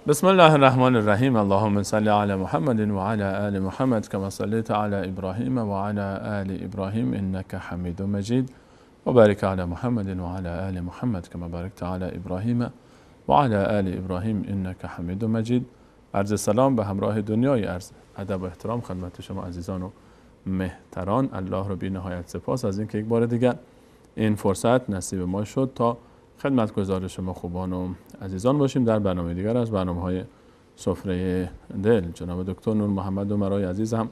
بسم الله الرحمن الرحیم. اللهم صل علی محمد و علی آل محمد کما صلیت علی ابراهیم و علی آل ابراهیم انک حمید مجید و بارک علی محمد و علی آل محمد کما بارکت علی ابراهیم و علی آل ابراهیم انک حمید مجید. عرض سلام به همراه دنیای عرض ادب و احترام خدمت شما عزیزان و مهتران. الله رو بی نهایت سپاس از اینکه یک بار دیگر این فرصت نصیب ما شد تا خدمتگزار شما خوبان و عزیزان باشیم در برنامه دیگر از برنامه‌های سفره دل. جناب دکتر نور محمد و مرای عزیز هم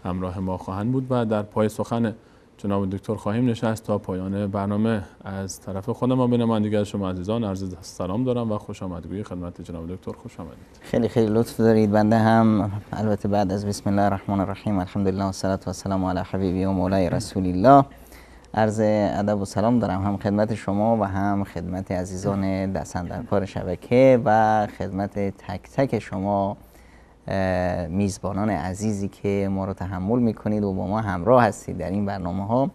همراه ما خواهند بود و در پای سخن جناب دکتر خواهیم نشست تا پایان برنامه. از طرف خودم و به نمایندگی شما عزیزان عرض سلام دارم و خوش آمدگویی خدمت جناب دکتر. خوش آمدید. خیلی خیلی لطف دارید. بنده هم البته بعد از بسم الله الرحمن الرحیم، الحمدلله و الصلاة و السلام علی حبیبی و مولای رسول الله، عرض ادب و سلام دارم هم خدمت شما و هم خدمت عزیزان دست اندرکار شبکه و خدمت تک تک شما میزبانان عزیزی که ما رو تحمل میکنید و با ما همراه هستید در این برنامه ها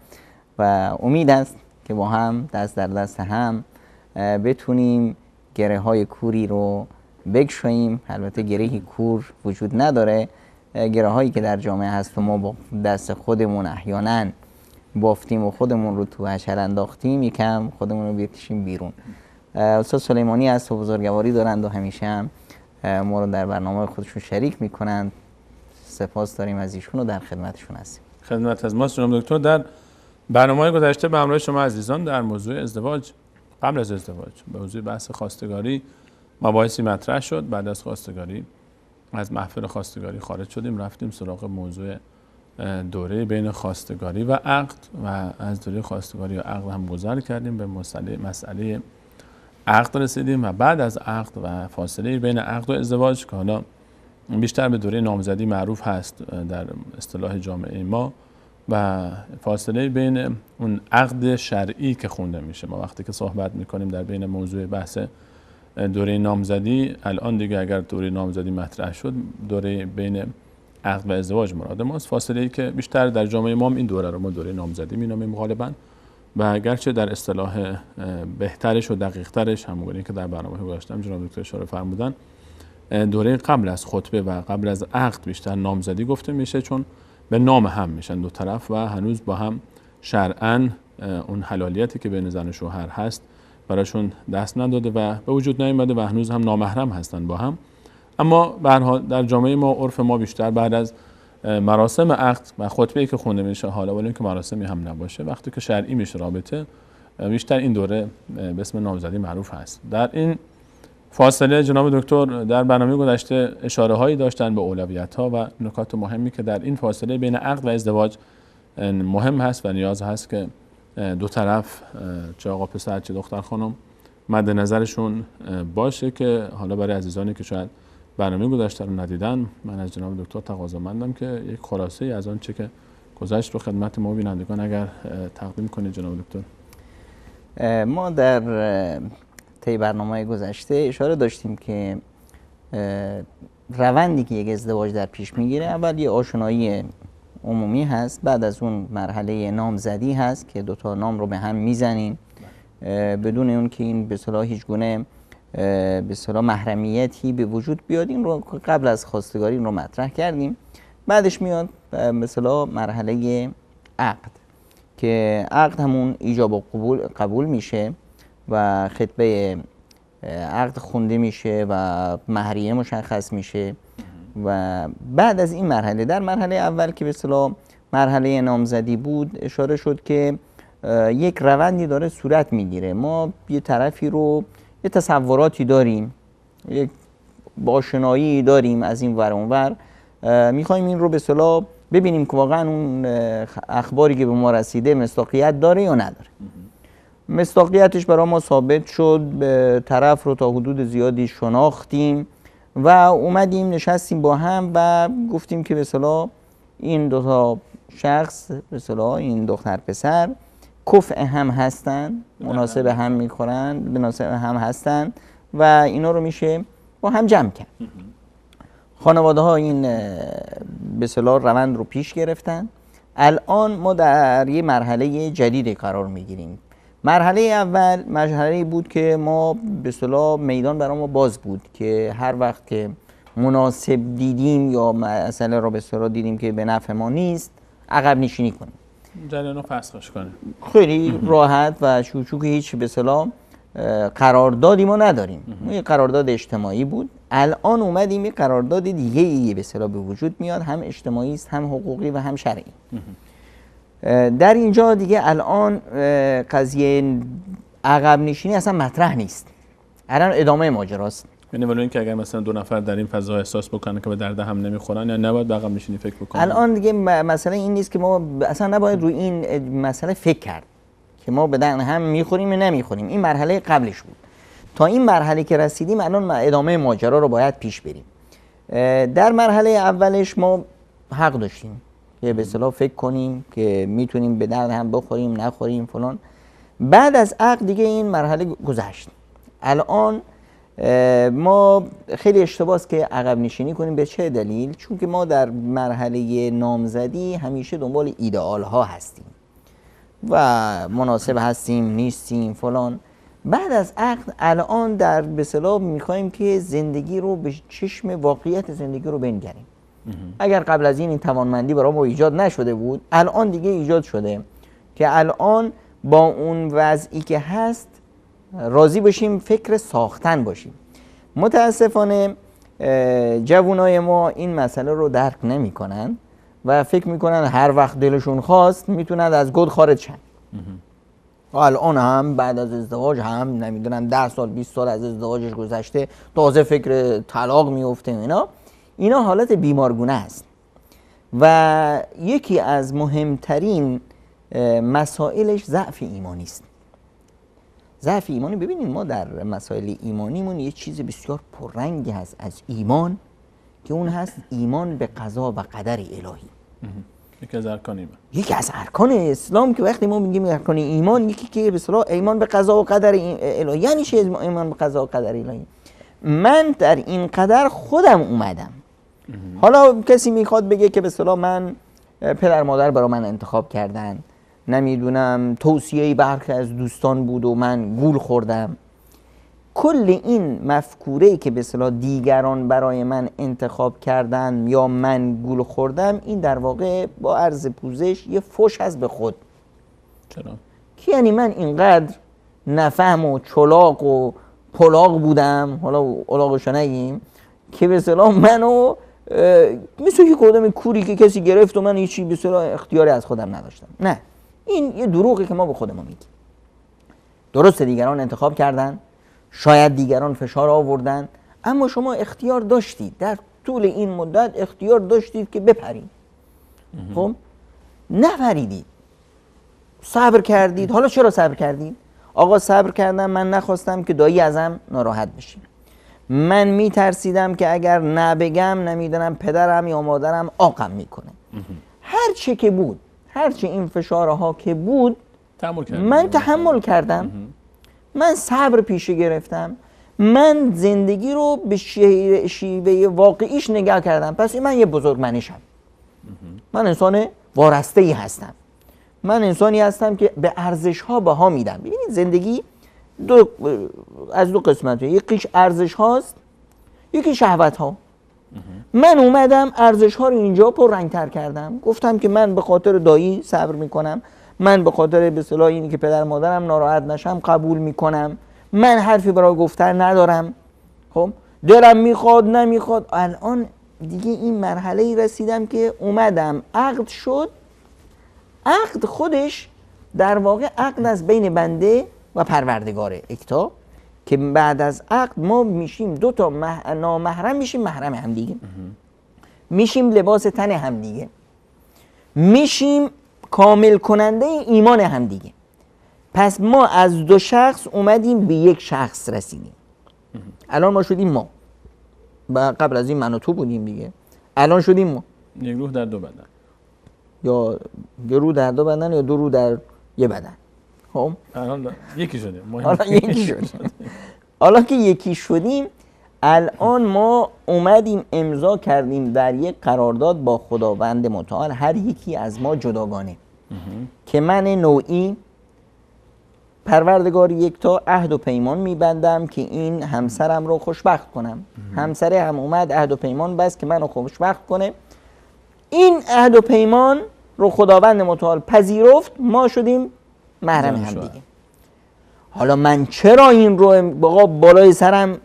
و امید است که با هم دست در دست هم بتونیم گره های کوری رو بگشاییم. البته گره کور وجود نداره، گره هایی که در جامعه هست و ما با دست خودمون احیانا بافتیم و خودمون رو تو حشر انداختیم، یکم خودمون رو بکشیم بیرون. استاد سلیمانی هست و بزرگواری دارند و همیشه هم ما رو در برنامه خودشون شریک میکنند. سپاس داریم از ایشون و در خدمتشون هستیم. خدمت از ماست جناب دکتر. در برنامه گذشته به همراه شما عزیزان در موضوع ازدواج، قبل از ازدواج به موضوع بحث خواستگاری مباحثی مطرح شد. بعد از خواستگاری از محفل خواستگاری خارج شدیم، رفتیم سراغ موضوع دوره بین خواستگاری و عقد و از دوره خواستگاری و عقد هم گذر کردیم به مسئله عقد رسیدیم و بعد از عقد و فاصله بین عقد و ازدواج که حالا بیشتر به دوره نامزدی معروف هست در اصطلاح جامعه ما و فاصله بین اون عقد شرعی که خونده میشه. ما وقتی که صحبت میکنیم در بین موضوع بحث دوره نامزدی، الان دیگه اگر دوره نامزدی مطرح شد، دوره بین عقد و ازدواج مراد ماست. فاصله ای که بیشتر در جامعه ما این دوره رو ما دوره نامزدی مینامیم غالبا و اگرچه در اصطلاح بهترش و دقیقترش همونگونه که در برنامه گذاشتم جناب دکتر اشاره فرمودن، دوره قبل از خطبه و قبل از عقد بیشتر نامزدی گفته میشه، چون به نام هم میشن دو طرف و هنوز با هم شرعاً اون حلالیتی که بین زن و شوهر هست براشون دست نداده و به وجود نیامده و هنوز هم نامحرم هستن با هم. اما به هر حال در جامعه ما عرف ما بیشتر بعد از مراسم عقد و خطبه‌ای که خونده میشه، حالا ولی اینکه مراسمی هم نباشه، وقتی که شرعی میشه رابطه، بیشتر این دوره به اسم نامزدی معروف هست. در این فاصله جناب دکتر در برنامه گذشته اشاره هایی داشتن به اولویت ها و نکات مهمی که در این فاصله بین عقد و ازدواج مهم هست و نیاز هست که دو طرف، چه آقا پسر چه دختر خانم، مد نظرشون باشه که حالا برای عزیزانی که شاید برنامه گذشته رو ندیدن، من از جناب دکتر تقاضامندم که یک خلاصه از آن چه که گذشت رو خدمت ما بینندگان اگر تقدیم کنید جناب دکتر. ما در طی برنامه گذشته اشاره داشتیم که روندی که یک ازدواج در پیش میگیره، اول یه آشنایی عمومی هست، بعد از اون مرحله نامزدی هست که دوتا نام رو به هم میزنیم بدون اون که این به اصطلاح هیچ گونه به اصطلاح محرمیتی به وجود بیاد. این رو قبل از خواستگاری این رو مطرح کردیم. بعدش میاد به اصطلاح مرحله عقد که عقد همون ایجاب و قبول میشه و خطبه عقد خونده میشه و مهریه مشخص میشه و بعد از این مرحله، در مرحله اول که به اصطلاح مرحله نامزدی بود، اشاره شد که یک روندی داره صورت میگیره. ما یه طرفی رو، یه تصوراتی داریم، یک آشنایی داریم از این ور اون ور، میخوایم این رو به اصطلاح ببینیم که واقعا اون اخباری که به ما رسیده مصداقیت داره یا نداره. مصداقیتش برای ما ثابت شد، به طرف رو تا حدود زیادی شناختیم و اومدیم نشستیم با هم و گفتیم که به اصطلاح این دو تا شخص، به اصطلاح این دختر پسر، کفء هم هستن، مناسب هم میخورن، مناسب هم هستن و اینا رو میشه با هم جمع کرد. خانواده ها این به اصطلاح روند رو پیش گرفتن. الان ما در یه مرحله جدید قرار میگیریم. مرحله اول مرحله بود که ما به اصطلاح میدان برای ما باز بود که هر وقت که مناسب دیدیم یا مسئله را به اصطلاح دیدیم که به نفع ما نیست، عقب نشینی کنیم، جریان رو فسخش کنیم خیلی راحت و شوشو که هیچ به اصطلاح قراردادی ما نداریم. یه قرارداد اجتماعی بود. الان اومدیم یه قرارداد دیگه ای به اصطلاح به وجود میاد، هم اجتماعی است، هم حقوقی و هم شرعی. در اینجا دیگه الان قضیه عقب نشینی اصلا مطرح نیست، الان ادامه ماجراست. یعنی ولو اینکه اگر مثلا دو نفر در این فضا احساس بکنن که به درد هم نمیخورن، یا نباید به عقب نشینی فکر بکنن. الان دیگه مسئله این نیست که ما اصلا نباید روی این مسئله فکر کرد که ما به درد هم میخوریم یا نمیخوریم. این مرحله قبلش بود. تا این مرحله که رسیدیم الان ادامه ماجرا رو باید پیش بریم. در مرحله اولش ما حق داشتیم که به اصطلاح فکر کنیم که میتونیم به درد هم بخوریم نخوریم فلان. بعد از عقد دیگه این مرحله گذشت. الان ما خیلی اشتباه است که عقب نشینی کنیم. به چه دلیل؟ چون که ما در مرحله نامزدی همیشه دنبال ایدئال ها هستیم و مناسب هستیم نیستیم فلان. بعد از عقد الان در به اصطلاح میخوایم که زندگی رو به چشم واقعیت زندگی رو بنگریم. اگر قبل از این توانمندی برای ما ایجاد نشده بود، الان دیگه ایجاد شده که الان با اون وضعی که هست راضی باشیم، فکر ساختن باشیم. متاسفانه جوانای ما این مسئله رو درک نمی کنن و فکر میکنن هر وقت دلشون خواست میتونن از گود خارج شن. الان هم بعد از ازدواج هم نمیدونم 10 سال 20 سال از ازدواجش گذشته تازه فکر طلاق میفته. اینا حالت بیمارگونه است و یکی از مهمترین مسائلش ضعف ایمانی است. ضعف ایمانی. ببینید ما در مسائل ایمانیمون یه چیز بسیار پررنگی هست از ایمان که اون هست ایمان به قضا و قدر الهی. یکی از ارکان ایمان، یکی از ارکان اسلام که وقتی ما میگیم ارکان ایمان، یکی که به اصطلاح ایمان به قضا و قدر الهی. یعنی چه ایمان به قضا و قدر الهی؟ من در این قدر خودم اومدم. حالا کسی میخواد بگه که به اصطلاح من پدر مادر برای من انتخاب کردن، نمیدونم توصیه برخی از دوستان بود و من گول خوردم. کل این مفکوره‌ای که به اصطلاح دیگران برای من انتخاب کردن یا من گول خوردم، این در واقع با عرض پوزش یه فحش هست به خود. چرا؟ که یعنی من اینقدر نفهم و چلاق و پلاق بودم، حالا الاغشو نگیم، که به اصطلاح منو مثل یک آدم کوری که کسی گرفت و من هیچی به اصطلاح اختیاری از خودم نداشتم. نه، این یه دروغی که ما به خودمون میگیم. درسته دیگران انتخاب کردن، شاید دیگران فشار آوردن، اما شما اختیار داشتید، در طول این مدت اختیار داشتید که بپرید. خب نپریدید، صبر کردید. حالا چرا صبر کردید؟ آقا صبر کردم، من نخواستم که دایی ازم ناراحت بشه، من میترسیدم که اگر نبگم نمیدونم پدرم یا مادرم آقم میکنه. هر چه که بود، هر چه این فشارها که بود، من تحمل کردم، من صبر پیشه گرفتم، من زندگی رو به شیوه واقعیش نگاه کردم. پس من یه بزرگ منشم، من انسان وارسته‌ای هستم، من انسانی هستم که به ارزش ها بها میدم. ببینید زندگی از دو قسمته، یکیش ارزش هاست، یکی شهوت ها. من اومدم ارزش ها رو اینجا پر رنگ تر کردم، گفتم که من به خاطر دایی صبر میکنم، من به خاطر به اصطلاح اینی که پدر مادرم ناراحت نشم قبول میکنم، من حرفی برای گفتن ندارم، خب دلم میخواد نمیخواد. الان دیگه این مرحله ای رسیدم که اومدم عقد شد. عقد خودش در واقع عقد از بین بنده و پروردگاره اکتا، که بعد از عقد ما میشیم دو تا نامحرم، میشیم محرم هم دیگه، میشیم لباس تن هم دیگه، میشیم کامل کننده ایمان هم دیگه. پس ما از دو شخص اومدیم به یک شخص رسیدیم. الان ما شدیم ما، قبل از این من و تو بودیم دیگه، الان شدیم ما. یک روح در دو بدن، یا یه روح در دو بدن یا دو روح در یه بدن. خب الان یکی شدیم، حالا یکی شدیم. حالا که یکی شدیم، الان ما اومدیم امضا کردیم در یک قرارداد با خداوند متعال، هر یکی از ما جداگانه، که من نوعی پروردگار یکتا عهد و پیمان میبندم که این همسرم رو خوشبخت کنم. همسره هم اومد عهد و پیمان بست که منو خوشبخت کنه. این عهد و پیمان رو خداوند متعال پذیرفت، ما شدیم محرم هم دیگه. حالا من چرا این رو آقا بالای سرم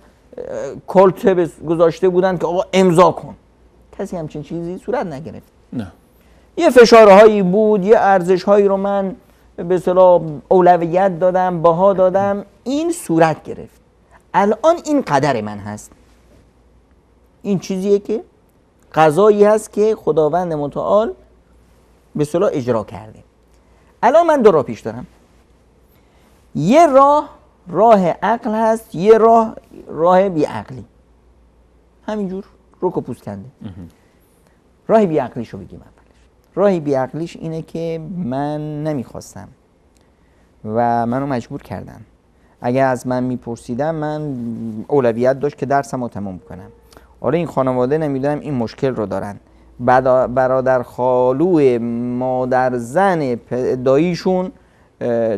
کلت گذاشته بودن که آقا امضا کن؟ کسی همچین چیزی صورت نگرفت. نه. یه فشارهایی بود، یه ارزشهایی رو من به اصطلاح اولویت دادم، بها دادم، این صورت گرفت. الان این قدر من هست، این چیزیه که قضایی هست که خداوند متعال به اصطلاح اجرا کرده. الان من دو راه پیش دارم، یه راه راه عقل هست، یه راه راه بیعقلی، همینجور رک و پوست کنده. راه بیعقلیشو بگیم اولش. راه بیعقلیش اینه که من نمیخواستم و منو مجبور کردن. اگر از من میپرسیدم من اولویت داشت که درسمو تموم کنم. آره این خانواده نمیدونم این مشکل رو دارن، برادر خالو مادر زن داییشون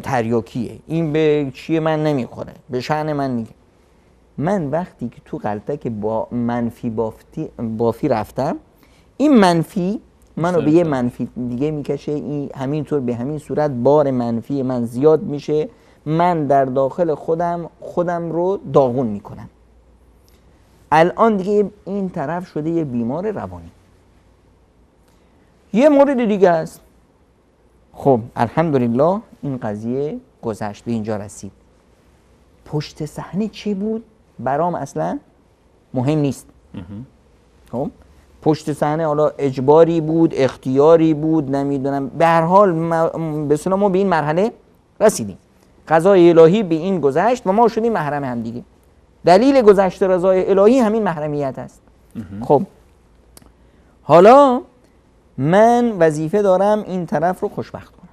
تریاکیه، این به چیه من نمیخوره، به شأن من میگه. من وقتی که تو غلطه که با منفی بافی رفتم، این منفی منو به یه منفی دیگه میکشه، این همینطور به همین صورت بار منفی من زیاد میشه، من در داخل خودم رو داغون میکنم. الان دیگه این طرف شده یه بیمار روانی. یه مورد دیگه است. خب الحمدلله این قضیه گذشت، به اینجا رسید. پشت صحنه چی بود برام اصلا مهم نیست. خب پشت صحنه حالا اجباری بود، اختیاری بود، نمیدونم، به هر حال به اصطلاح ما به این مرحله رسیدیم. قضای الهی به این گذشت و ما شدیم محرم هم دیگه. دلیل گذشت رضای الهی همین محرمیت است. خب حالا من وظیفه دارم این طرف رو خوشبخت کنم.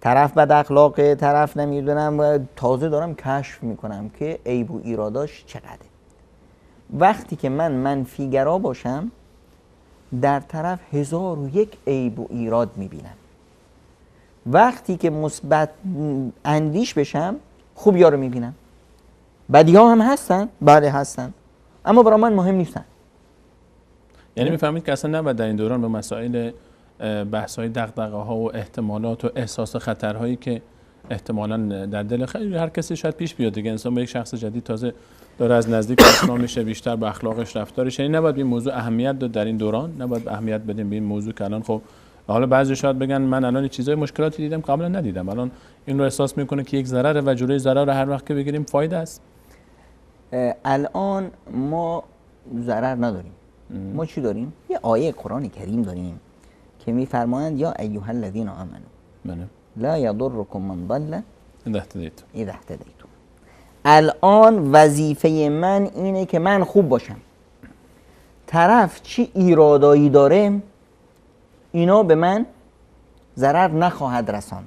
طرف بد اخلاقه، طرف نمیدونم، تازه دارم کشف میکنم که عیب و ایراداش چقدره. وقتی که من منفیگرا باشم در طرف 1001 عیب و ایراد میبینم. وقتی که مثبت اندیش بشم خوب یارو میبینم. بدی ها هم هستن، بله هستن، اما برای من مهم نیستن. یعنی میفهمید که اصلا نباید در این دوران به مسائل بحث های دغدغه ها و احتمالات و احساس خطرهایی که احتمالاً در دل خیلی هر کسی شاید پیش بیاد دیگه، انسان با یک شخص جدید تازه داره از نزدیک آشنا میشه، بیشتر به اخلاقش، رفتارش، یعنی نباید به این موضوع اهمیت داد در این دوران، نباید اهمیت بدیم به این موضوع که الان خب حالا بعضی شاید بگن من الان چیزای مشکلاتی دیدم قبلا ندیدم، الان این رو احساس میکنه که یک ضرره و جلوی ضرر رو هر وقت که بگیریم فایده است. الان ما ضرر نداریم. ما چی داریم؟ یه آیه قرآن کریم داریم که میفرمایند یا ایها الذین آمنوا لا یضرکم من ضل اذا اهتدیتم. اذا اهتدیتم. الان وظیفه من اینه که من خوب باشم. طرف چی ایرادایی داره اینا به من ضرر نخواهد رسان.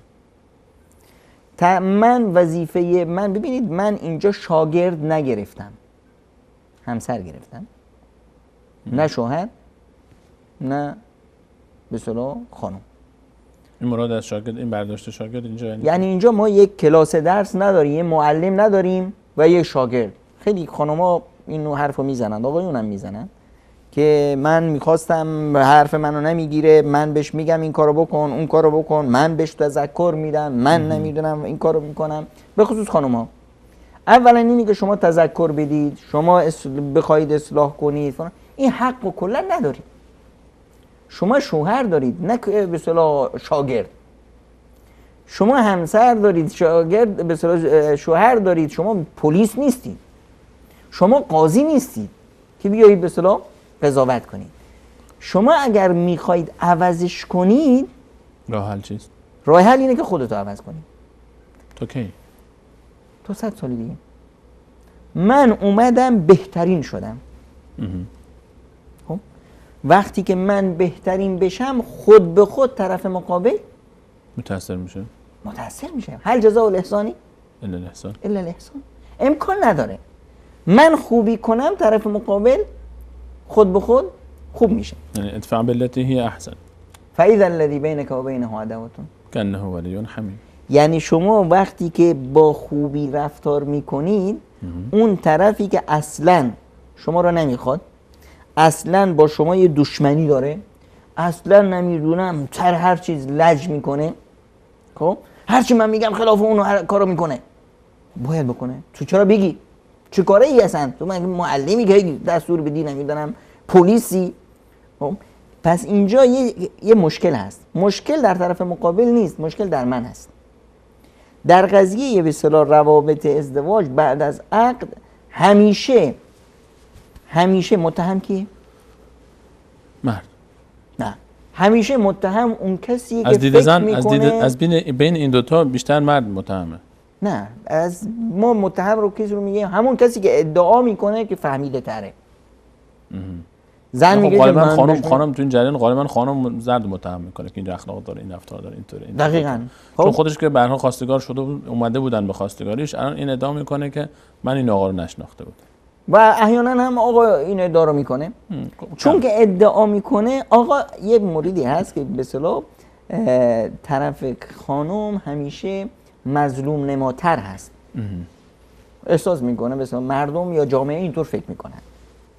من وظیفه من، ببینید من اینجا شاگرد نگرفتم، همسر گرفتم، نه شوهر نه به اصطلاح خانم. این مراد از شاگرد، این برداشت شاگرد اینجا یعنی اینجا ما یک کلاس درس نداریم، یه معلم نداریم و یه شاگرد. خیلی خانم‌ها این حرفو میزنند، آقایون هم میزنن که من میخواستم حرف منو نمیگیره، من بهش میگم این کارو بکن اون کارو بکن، من بهش تذکر میدم، من نمیدونم این کارو میکنم. به خصوص خانم‌ها. اولا اینی که شما تذکر بدید، شما بخواید اصلاح کنید، این حق رو کلا ندارید. شما شوهر دارید، نه به اصطلاح شاگرد. شما همسر دارید، شاگرد به اصطلاح شوهر دارید، شما پلیس نیستید، شما قاضی نیستید که بیایید به اصطلاح قضاوت کنید. شما اگر میخواید عوضش کنید، راه حل چیست؟ راه حل اینه که خودتو عوض کنید. تو کی؟ تو 100 سال دیگه. من اومدم بهترین شدم. خب وقتی که من بهترین بشم، خود به خود طرف مقابل متاثر میشه. متاثر میشه. هل جزاء الاحسانی الا الاحسان. الا الاحسان. امکان نداره من خوبی کنم طرف مقابل خود به خود خوب میشه. یعنی ادفع بالتي هي احسن فاذا الذي بينك وبينه عداوة كأنه ولي حميم. یعنی شما وقتی که با خوبی رفتار میکنید، اون طرفی که اصلا شما رو نمیخواد، اصلا با شما یه دشمنی داره، اصلا نمیدونم تر هر چیز لج میکنه، خب هرچی من میگم خلاف اون هر کارو میکنه، باید بکنه. تو چرا بگی؟ چه کاره ای هستن؟ تو من معلمی که دستور بدی، نمیدونم پلیسی. خب پس اینجا یه مشکل هست. مشکل در طرف مقابل نیست، مشکل در من هست. در قضیه به اصطلاح روابط ازدواج بعد از عقد همیشه همیشه متهم کیه؟ مرد. نه، همیشه متهم اون کسیه که از دید فکر زن، میکنه. از دید از بین این دوتا بیشتر مرد متهمه. نه، از ما متهم رو کسی رو میگه همون کسی که ادعا میکنه که فهمیده تره. زن خب میگه که غالبا من خانم تو این جریان غالبا خانم زرد متهم میکنه که اینجا اخلاق داره، این رفتار داره، اینطوره، این دقیقاً. چون خب خودش که به هر حال خواستگار شده بود، اومده بودن به خواستگاریش، الان این ادعا میکنه که من این آقا رو نشناخته بودم. و احیانا هم آقا این ادعا رو میکنه. چون که ادعا میکنه آقا، یه موردی هست که به اصطلاح طرف خانم همیشه مظلوم نماتر هست. احساس میکنه به اصطلاح مردم یا جامعه اینطور فکر میکنن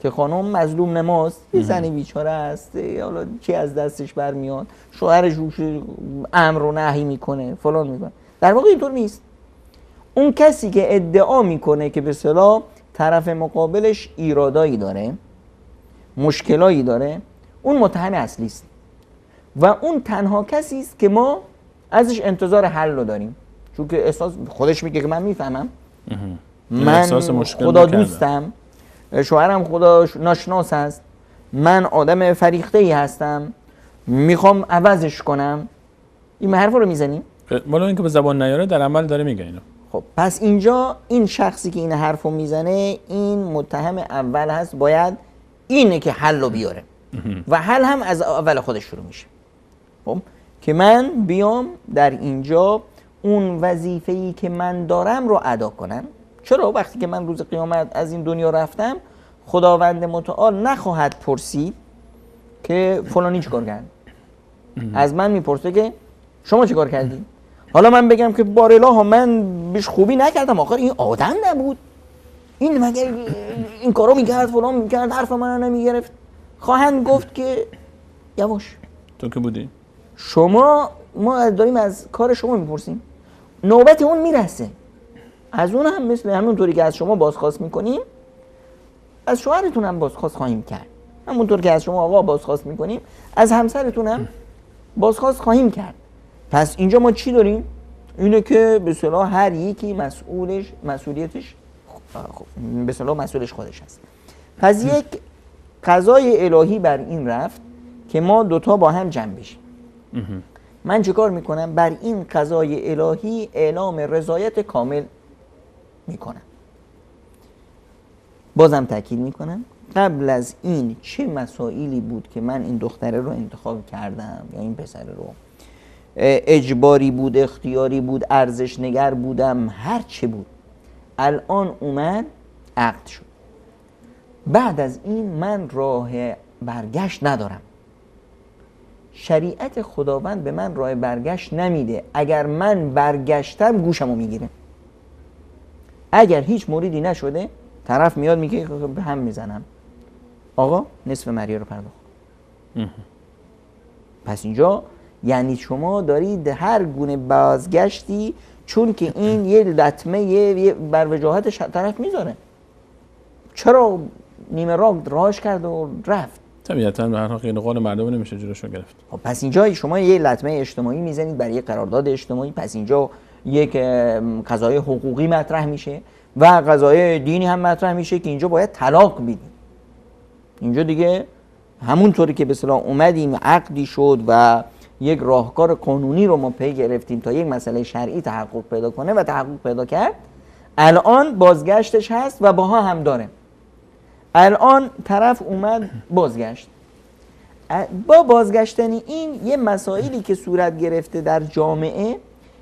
که خانم مظلوم نماست، یه زن بیچاره است، حالا چی از دستش برمیاد، شوهرش روش امر و نهی میکنه، فلان میکنه. در واقع اینطور نیست. اون کسی که ادعا میکنه که به اصطلاح طرف مقابلش ایرادایی داره، مشکلایی داره، اون متهم اصلی است و اون تنها کسی است که ما ازش انتظار حل رو داریم، چون که احساس خودش میگه که من میفهمم، من خدا دوستم، شوهرم خدا ناشناس هست، من آدم فریخته ای هستم، میخوام عوضش کنم. این حرف رو میزنیم، مالا اینکه به زبان نیاره در عمل داره میگه اینو. خب پس اینجا این شخصی که این حرف رو میزنه این متهم اول هست، باید اینه که حل رو بیاره و حل هم از اول خودش شروع میشه. خب که من بیام در اینجا اون وظیفه‌ای که من دارم رو ادا کنم. چرا؟ وقتی که من روز قیامت از این دنیا رفتم، خداوند متعال نخواهد پرسید که فلانی چیکار کرد. از من میپرسه که شما چیکار کردی؟ حالا من بگم که بارالله من بهش خوبی نکردم، آخر این آدم نبود، این مگر این کارو میکرد، فلان میکرد، حرف منو نمیگرفت. خواهند گفت که یواش، تو که بودی، شما، ما داریم از کار شما میپرسیم. نوبت اون میرسه، از اون هم مثل همونطوری که از شما بازخواست میکنیم از شوهرتون هم بازخواست خواهیم کرد، همونطور که از شما آقا بازخواست میکنیم از همسرتون هم بازخواست خواهیم کرد. پس اینجا ما چی داریم؟ اینه که به اصطلاح هر یکی مسئولش، مسئولیتش به اصطلاح مسئولش خودش هست. پس یک قضای الهی بر این رفت که ما دوتا با هم جمع بشیم. من چیکار میکنم؟ بر این قضای الهی اعلام رضایت کامل میکنم. بازم تاکید میکنم قبل از این چه مسائلی بود که من این دختره رو انتخاب کردم یا این پسر رو، اجباری بود، اختیاری بود، ارزش نگر بودم، هر چه بود، الان اومد عقد شد. بعد از این من راه برگشت ندارم. شریعت خداوند به من راه برگشت نمیده. اگر من برگشتم گوشمو میگیره. اگر هیچ موردی نشده طرف میاد میگه به هم میزنم، آقا نصف مریه رو پرداخت. پس اینجا یعنی شما دارید هر گونه بازگشتی، چون که این یه لطمه یه بر وجاهت طرف میذاره. چرا نیمه راه راهش کرد و رفت؟ طبیعتاً به هر حال غیر قول مردم نمیشه جلوشو گرفت. خب پس اینجا شما یه لطمه اجتماعی میزنید برای یه قرارداد اجتماعی. پس اینجا یک قضایای حقوقی مطرح میشه و قضایای دینی هم مطرح میشه که اینجا باید طلاق بدیم. اینجا دیگه همونطوری که به اصطلاح اومدیم عقدی شد و یک راهکار قانونی رو ما پی گرفتیم تا یک مسئله شرعی تحقق پیدا کنه و تحقق پیدا کرد، الان بازگشتش هست و باها هم داره. الان طرف اومد بازگشت. با بازگشتن این یه مسائلی که صورت گرفته در جامعه،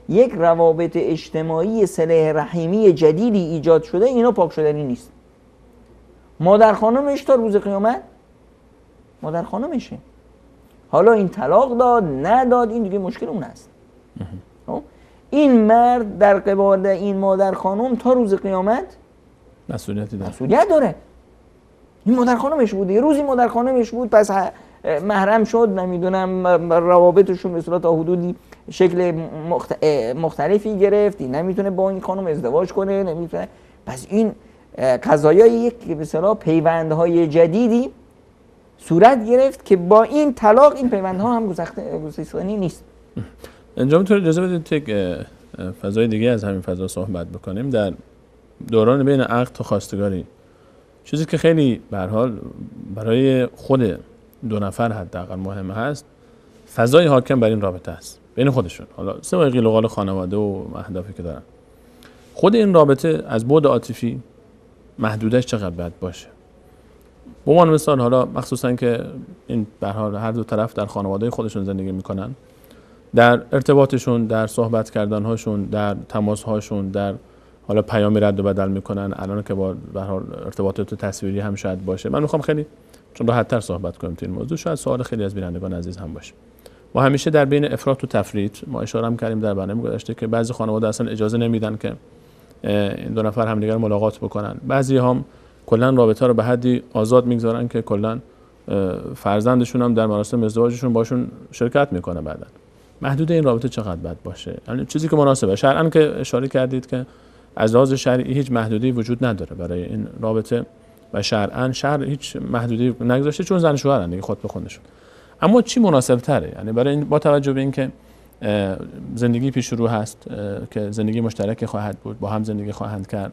یک روابط اجتماعی صله رحیمی جدیدی ایجاد شده، اینا پاک شدنی نیست. مادر خانمش تا روز قیامت مادر خانمشه. حالا این طلاق داد نداد این دیگه مشکل اون است. این مرد در قبال این مادر خانم تا روز قیامت مسئولیتی داره. مسئولیت داره. این مادر خانمش بوده، یه روزی مادر خانمش بود، پس محرم شد، نمیدونم روابطشون به صورت تا حدودی شکل مختلفی گرفت، نمیتونه با این خانم ازدواج کنه، نمیتونه. پس این قضایای یک به اصطلاح پیوندهای جدیدی صورت گرفت که با این طلاق این پیوندها هم گسستنی نیست. اینجا میتونید اجازه بدید یک فضای دیگه از همین فضا صحبت بکنیم. در دوران بین عقد تا خواستگاری، چیزی که خیلی به هر حال برای خود دو نفر حداقل مهم هست، فضای حاکم بر این رابطه است بین خودشون، حالا سوای قیل و قال خانواده و اهدافی که دارن. خود این رابطه از بعد عاطفی محدودش چقدر باید باشه؟ به عنوان مثال، حالا مخصوصا که این به هر حال هر دو طرف در خانواده خودشون زندگی میکنن، در ارتباطشون، در صحبت کردنهاشون، در تماسهاشون، در حالا پیامی رد و بدل میکنن، الان که با به هر حال ارتباطات تصویری هم شاید باشه. من میخوام خیلی چون راحت‌تر صحبت کنیم تو این موضوع، شاید سوال خیلی از بینندگان عزیز هم باشه. ما همیشه در بین افراط و تفریط، ما اشاره هم کردیم در برنامه گذشته که بعضی خانواده اصلا اجازه نمیدن که این دو نفر همدیگر ملاقات بکنن، بعضی هم کلا رابطه رو به حدی آزاد میگذارن که کلا فرزندشون هم در مراسم ازدواجشون باشون شرکت میکنه بعدن. محدود این رابطه چقدر بد باشه؟ یعنی چیزی که مناسبه شرعاً که اشاره کردید که از لحاظ شرعی هیچ محدودی وجود نداره برای این رابطه و شرعاً شرع هیچ محدودی نگذاشته، چون زن شوهرن دیگه، خود به خودشون. اما چی مناسب تره؟ یعنی برای این، با توجه به اینکه زندگی پیش رو هست که زندگی مشترک خواهد بود، با هم زندگی خواهند کرد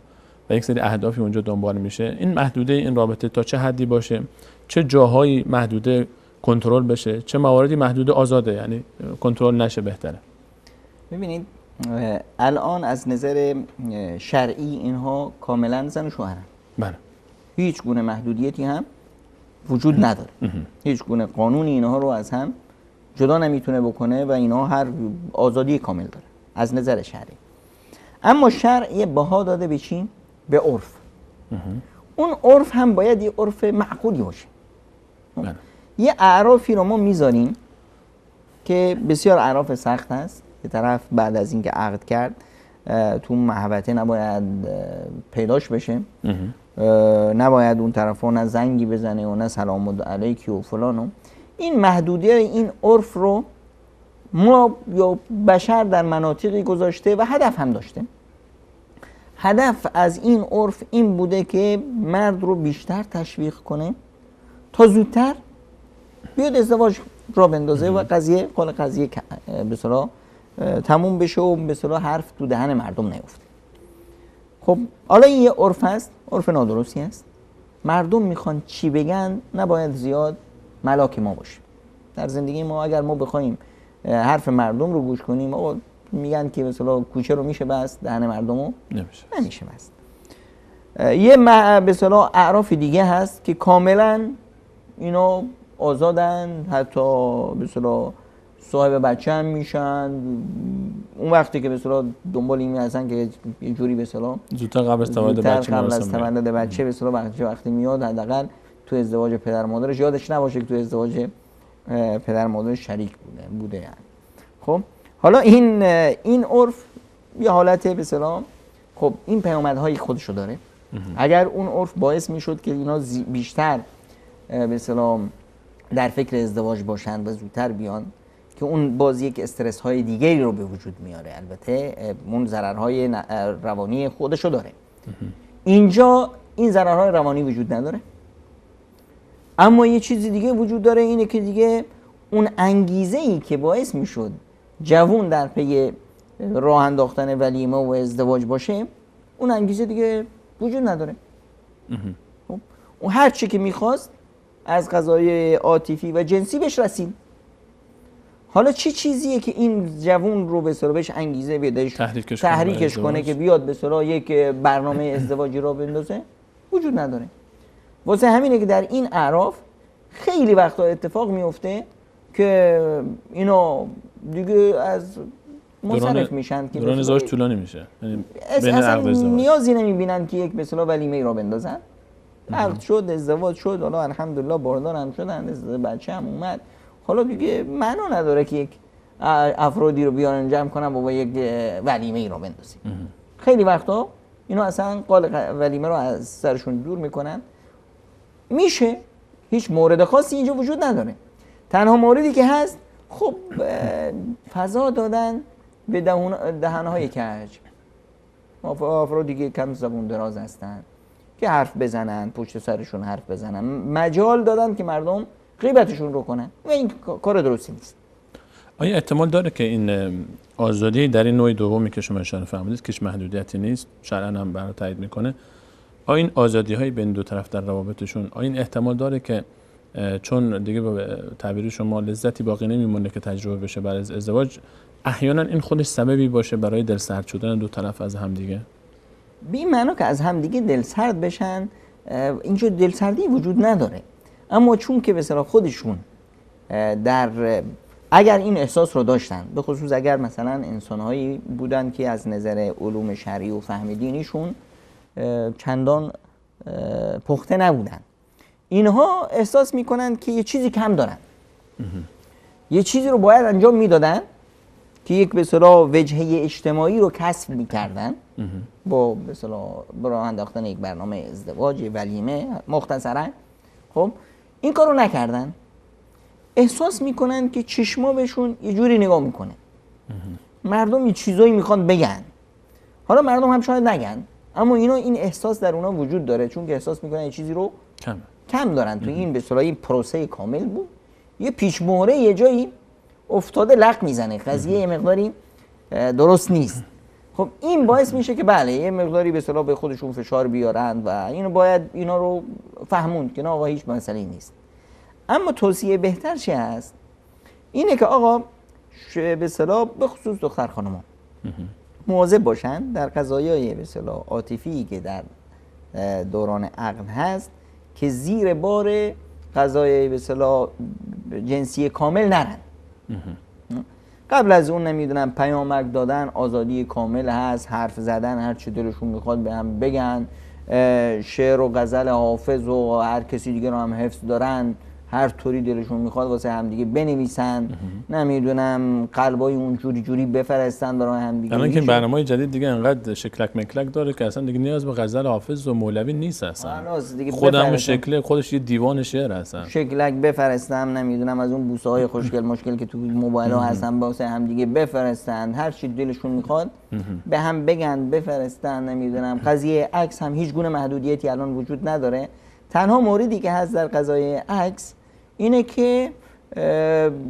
و یک سری اهدافی اونجا دنبال میشه، این محدوده این رابطه تا چه حدی باشه؟ چه جاهایی محدوده کنترل بشه، چه مواردی محدوده آزاده، یعنی کنترل نشه بهتره؟ ببینید الان از نظر شرعی اینها کاملا زن و شوهرن. بله. هیچ گونه محدودیتی هم وجود نداره. هیچ گونه قانونی اینها رو از هم جدا نمیتونه بکنه و اینها هر آزادی کامل داره از نظر شرعی. اما شرع یه بها داده به چی؟ به عرف. اون عرف هم باید یه عرف معقولی باشه. بله. یه اعرافی رو ما میذاریم که بسیار اعراف سخت هست. یه طرف بعد از اینکه عقد کرد تو محوطه نباید پیداش بشه، نباید اون طرفا نه زنگی بزنه و نه سلام علیکی و فلانو. این محدودیه این عرف رو ما یا بشر در مناطقی گذاشته و هدف هم داشته. هدف از این عرف این بوده که مرد رو بیشتر تشویق کنه تا زودتر بیاد ازدواج را بندازه و قضیه قال قضیه به اصطلاح تموم بشه و به اصطلاح حرف تو دهن مردم نیفته. خب حالا این یه عرف هست، عرف نادرستی هست. مردم میخوان چی بگن نباید زیاد ملاک ما باشه در زندگی ما. اگر ما بخوایم حرف مردم رو گوش کنیم، آقا میگن که مثلا کوچه رو میشه بست، دهن مردم رو نمیشه بست. یه به اصطلاح اعراف دیگه هست که کاملا اینا آزادن، حتی به اصطلاح صاحب بچه هم میشن. اون وقتی که به اصطلاح دنبال این هستن که یه جوری به اصطلاح زودتر قبل از تولد بچه، قبل از تولد بچه به اصطلاح بچه وقتی میاد حداقل تو ازدواج پدر مادرش یادش نباشه که تو ازدواج پدر مادرش شریک بوده یعنی. خب حالا این عرف یه حالت به اصطلاح خب این پیامدهای خودشو داره. اگر اون عرف باعث میشد که اینا بیشتر به اصطلاح در فکر ازدواج باشند و زودتر بیان، که اون باز یک استرس های دیگری رو به وجود میاره، البته اون ضررهای روانی خودشو داره. اینجا این ضررهای روانی وجود نداره، اما یه چیزی دیگه وجود داره، اینه که دیگه اون انگیزه ای که باعث میشد جوون در پی راه انداختن ولیمه و ازدواج باشه، اون انگیزه دیگه وجود نداره. خب اون هر چی که میخواست از قضای عاطفی و جنسی بهش رسید. حالا چه چیزیه که این جوون رو به اصطلاح بهش انگیزه بده، تحریکش کنه که بیاد به اصطلاح یک برنامه ازدواجی را بندازه؟ وجود نداره. واسه همینه که در این اعراف خیلی وقتا اتفاق میفته که اینا دیگه از منصرف میشن که دوران ازدواج طولانی میشه، یعنی اصلا نیازی نمیبینن که یک به اصطلاح ولیمه را بندازن. عقد شد، ازدواج شد، حالا الحمدلله باردار هم شدن، بچه هم اومد، حالا دیگه معنا نداره که یک افرادی رو بیارن جمع کنن با یک ولیمه ای رو بندازیم. خیلی وقتا اینا اصلا قال ولیمه رو از سرشون دور میکنن. میشه، هیچ مورد خاصی اینجا وجود نداره. تنها موردی که هست خب فضا دادن به دهنهای کج، افرادی که کم زبون دراز هستن که حرف بزنن، پشت سرشون حرف بزنن، مجال دادن که مردم غیبتشون رو کنن و این کار درستی نیست. آیا احتمال داره که این آزادی در این نوع دومی که شما اشاره فرمودید که محدودیتی نیست، شرعاً هم برای تایید میکنه، آیا این آزادی های بین دو طرف در روابطشون، آیا این احتمال داره که چون دیگه به تعبیر شما لذتی باقی نمیمونه که تجربه بشه بعد از ازدواج، احیانا این خودش سببی باشه برای دلسرد شدن دو طرف از همدیگه؟ بی معنا که از همدیگه دلسرد بشن، اینجا دلسردی وجود نداره. اما چون که به اصطلاح خودشون در اگر این احساس رو داشتن، به خصوص اگر مثلا انسانهایی بودن که از نظر علوم شرعی و فهم دینیشون چندان پخته نبودن، اینها احساس میکنن که یه چیزی کم دارن، یه چیزی رو باید انجام میدادن که یک به اصطلاح وجهه اجتماعی رو کسب میکردن با به اصطلاح راه انداختن یک برنامه ازدواج، ولیمه مختصرا. خب این کارو نکردن، احساس میکنن که چشما بهشون یه جوری نگاه میکنه، مردم یه چیزایی میخوان بگن، حالا مردم هم شاید نگن، اما اینا این احساس در اونا وجود داره، چون که احساس میکنن یه چیزی رو کم دارن. تو این به اصطلاح این پروسه کامل بود، یه پیچ مهره یه جایی افتاده لق میزنه، قضیه یه مقداری درست نیست. خب این باعث میشه که بله یه مقداری به اصطلاح به خودشون فشار بیارن و اینو باید اینا رو فهموند که نه آقا هیچ مسئله‌ای نیست. اما توصیه بهتر چی هست؟ اینه که آقا به اصطلاح به خصوص دختر خانم‌ها مواظب باشن در قضایای به اصطلاح عاطفی که در دوران عقد هست که زیر بار قضایای به اصطلاح جنسی کامل نرن. قبل از اون نمیدونم پیامک دادن آزادی کامل هست، حرف زدن هر چی دلشون میخواد به هم بگن، شعر و غزل حافظ و هر کسی دیگه رو هم حفظ دارن، هر طوری دلشون میخواد واسه همدیگه بنویسن، نمیدونم قلبای اونجوری جوری بفرستن برای همدیگه. الان که برنامه‌های جدید دیگه انقدر شکلک مکلک داره که اصلا دیگه نیاز به غزل حافظ و مولوی نیست اصلا. خودم شکل خودش یه دیوان شعر هستن. شکلک بفرستم، نمیدونم از اون بوسه های خوشگل مشکل که تو موبایل ها هستن واسه همدیگه بفرستن، هر چی دلشون میخواد به هم بگن بفرستن. نمیدونم قضیه عکس هم هیچ گونه محدودیتی الان وجود نداره. تنها موردی که هست در قضایای عکس اینه که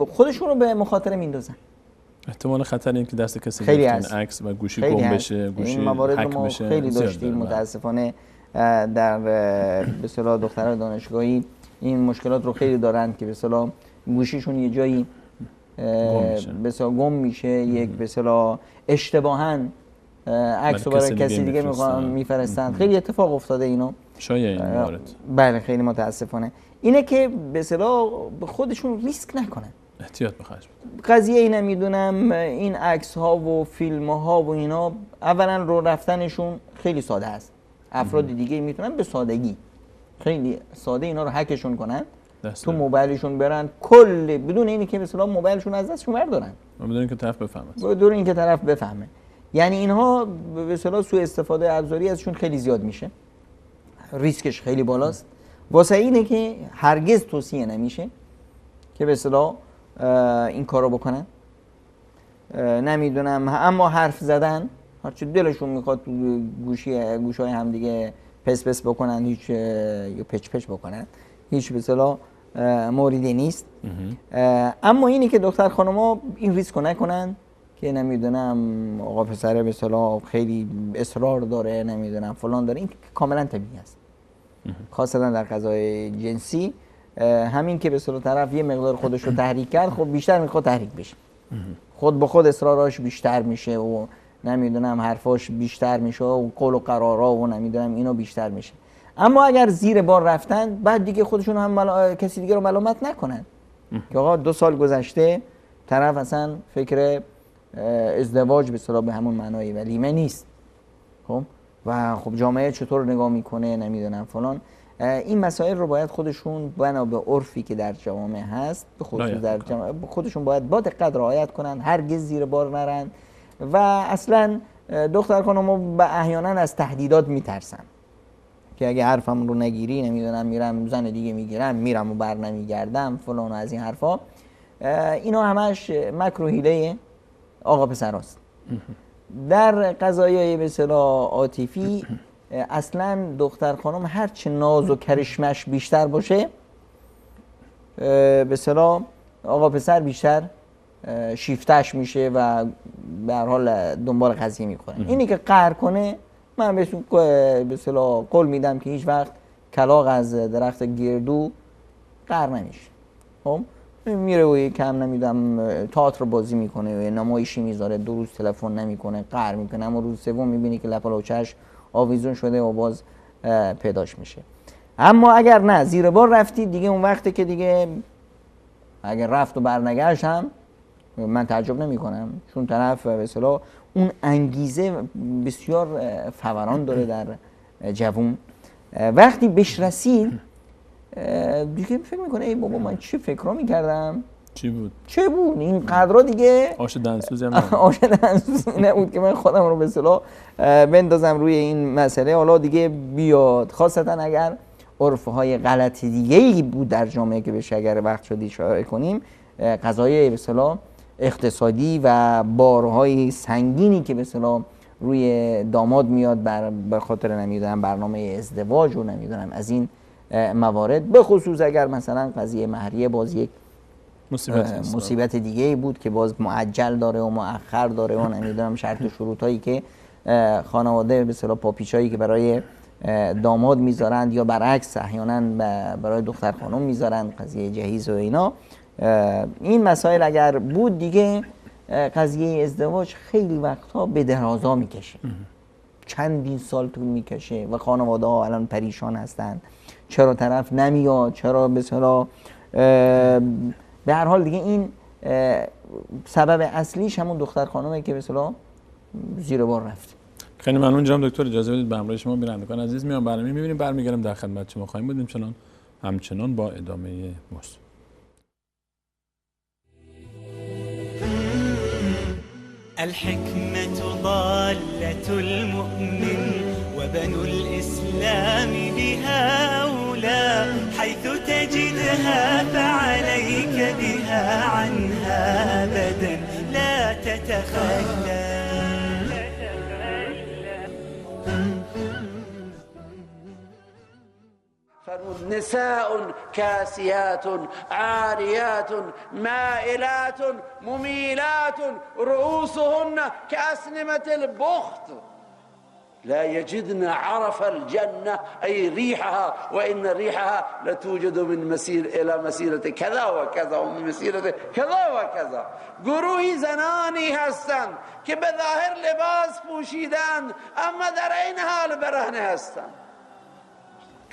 خودشون رو به مخاطره میندازن. احتمال خطر این که دست کسی گرفتن عکس و گوشی گم بشه، گوشی هک بشه، خیلی داشتیم متاسفانه در به اصطلاح دختران دانشگاهی این مشکلات رو خیلی دارن که به اصطلاح گوشیشون یه جایی به اصطلاح گم میشه، یک به اصطلاح اشتباهاً عکس رو برای کسی دیگه میفرستن. خیلی اتفاق افتاده اینو. شایع این موارد. بله خیلی متاسفانه. اینه که به اصطلاح خودشون ریسک نکنن، احتیاط به خرج بدن. قضیه اینه میدونم این عکس ها و فیلم ها و اینا اولا رو رفتنشون خیلی ساده است. افراد دیگه میتونن به سادگی خیلی ساده اینا رو هکشون کنن، تو موبایلشون برن کل بدون اینکه که به اصطلاح موبایلشون از دستشون بردارن، بدون اینکه طرف بفهمه، بدون اینکه طرف بفهمه. یعنی اینها به اصطلاح سوء استفاده ابزاری ازشون خیلی زیاد میشه، ریسکش خیلی بالاست. واسه اینه که هرگز توصیه نمیشه که به اصطلاح این کارو بکنن. نمیدونم اما حرف زدن هرچی دلشون میخواد تو گوشای هم دیگه پس پس بکنن، هیچ یا پچ پچ بکنن، هیچ به اصطلاح موردی نیست. اما اینه که دختر خانم‌ها این ریسکو نکنن که نمیدونم آقا پسره به اصطلاح خیلی اصرار داره، نمیدونم فلان داره، این کاملا طبیعی است. خاصتا در قضای جنسی همین که به اصطلاح طرف یه مقدار خودش رو تحریک کرد، خب بیشتر میخواد تحریک بشه، خود به خود اصراراش بیشتر میشه و نمیدونم حرفاش بیشتر میشه و قول و قرارا و نمیدونم اینو بیشتر میشه. اما اگر زیر بار رفتن بعد دیگه خودشون هم کسی دیگه رو ملامت نکنن که آقا 2 سال گذشته طرف اصلا فکر ازدواج به اصطلاح به همون معنای ولیمه نیست. خب و خب جامعه چطور نگاه میکنه، نمیدونم فلان. این مسائل رو باید خودشون بنا به عرفی که در جوامع هست، به خصوص در جامعه خودشون باید با دقت رعایت کنن، هرگز زیر بار نرن. و اصلا دختر خانم‌ها احیانا از تهدیدات میترسن که اگه حرفم رو نگیری نمیدونم میرم زن دیگه میگیرم، میرم و بر نمیگردم فلان و از این حرفا. اینا همش مکر و حیله آقا پسراست. در قضایای به اصطلاح عاطفی اصلا دختر خانم هر چه ناز و کرشمش بیشتر باشه، به اصطلاح آقا پسر بیشتر شیفتش میشه و به هر حال دنبال قضیه میکنه. اینی که قهر کنه، من بهشون به اصطلاح قول میدم که هیچ وقت کلاغ از درخت گردو قهر نمیشه. خب میره و کم نمیدم تئاتر بازی میکنه و نمایشی میذاره، 2 روز تلفن نمیکنه، قهر میکنه، اما روز سوم میبینی که لپالوچش آویزون شده و باز پیداش میشه. اما اگر نه زیر بار رفتی دیگه، اون وقته که دیگه اگر رفت و برنگشت هم من تعجب نمی کنم، چون طرف به اصطلاح اون انگیزه بسیار فوران داره در جوون. وقتی بهش رسید دیگه فکر میکنه ای بابا من چه فکرا میکردم، چی بود، چه بود این قدرا، دیگه آش دنسوزی هم آش دنسوزی نبود که من خودم رو به اصطلاح بندازم روی این مسئله. حالا دیگه بیاد، خاصتا اگر عرف‌های غلط دیگه‌ای بود در جامعه که بهش اگر وقت شد اشاره کنیم، قضایای به اصطلاح اقتصادی و بارهای سنگینی که به اصطلاح روی داماد میاد بر خاطر نمیدونم برنامه ازدواج و نمیدونم از این موارد، به خصوص اگر مثلا قضیه مهریه باز یک مصیبت دیگه بود که باز معجل داره و مؤخر داره و نمیدونم شرط و شروط هایی که خانواده به اصطلاح پاپیچایی که برای داماد میذارند یا برعکس احیانا برای دختر خانم میذارند، قضیه جهیز و اینا، این مسائل اگر بود دیگه قضیه ازدواج خیلی وقتها به درازا میکشه، چندین سال طول میکشه و خانواده ها الان پریشان هستند، چرا طرف نمیاد، چرا به اصطلاح. به هر حال دیگه این سبب اصلیش همون دختر خانومه که به اصطلاح زیر بار رفت. خیلی ممنون جناب دکتر، اجازه بدید به همراه شما بینندگان عزیز میام برنامه میبینیم، برمیگردیم در خدمت شما خواهیم بودیم همچنان با ادامه موضوع. الحكمة ضالة المؤمن وبنو الإسلام بها أولى، حيث تجدها فعليك بها، عنها أبدا لا تتخلى. فرمود نساء كاسيات عاريات مائلات مميلات رؤوسهن كأسنمة البخت لا يجدن عرف الجنة أي ريحها، وإن ريحها لتوجد من مسير إلى مسيرة كذا وكذا ومن مسيرة كذا وكذا. گروهی زنانی هستند که به ظاهر لباس پوشیدند اما در این حال برهنه هستند.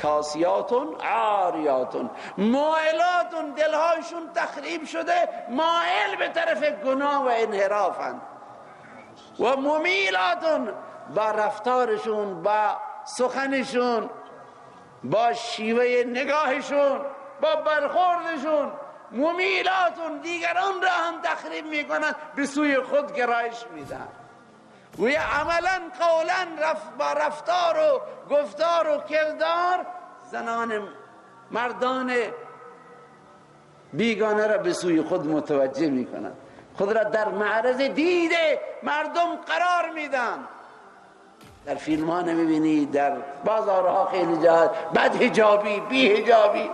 کاسیاتون عاریاتون مائلاتون، دلهایشون تخریب شده، مائل به طرف گناه و انحرافند. و ممیلاتون، با رفتارشون، با سخنشون، با شیوه نگاهشون، با برخوردشون، ممیلاتون دیگران را هم تخریب میکنن، به سوی خود گرایش میدن. و عملا قولا با رفتار و گفتار و کردار زنان مردان بیگانه را به سوی خود متوجه میکنن، خود را در معرض دید مردم قرار میدن. در فیلم ها نمیبینی، در بازارها خیلی جهات بد حجابی، بی حجابی،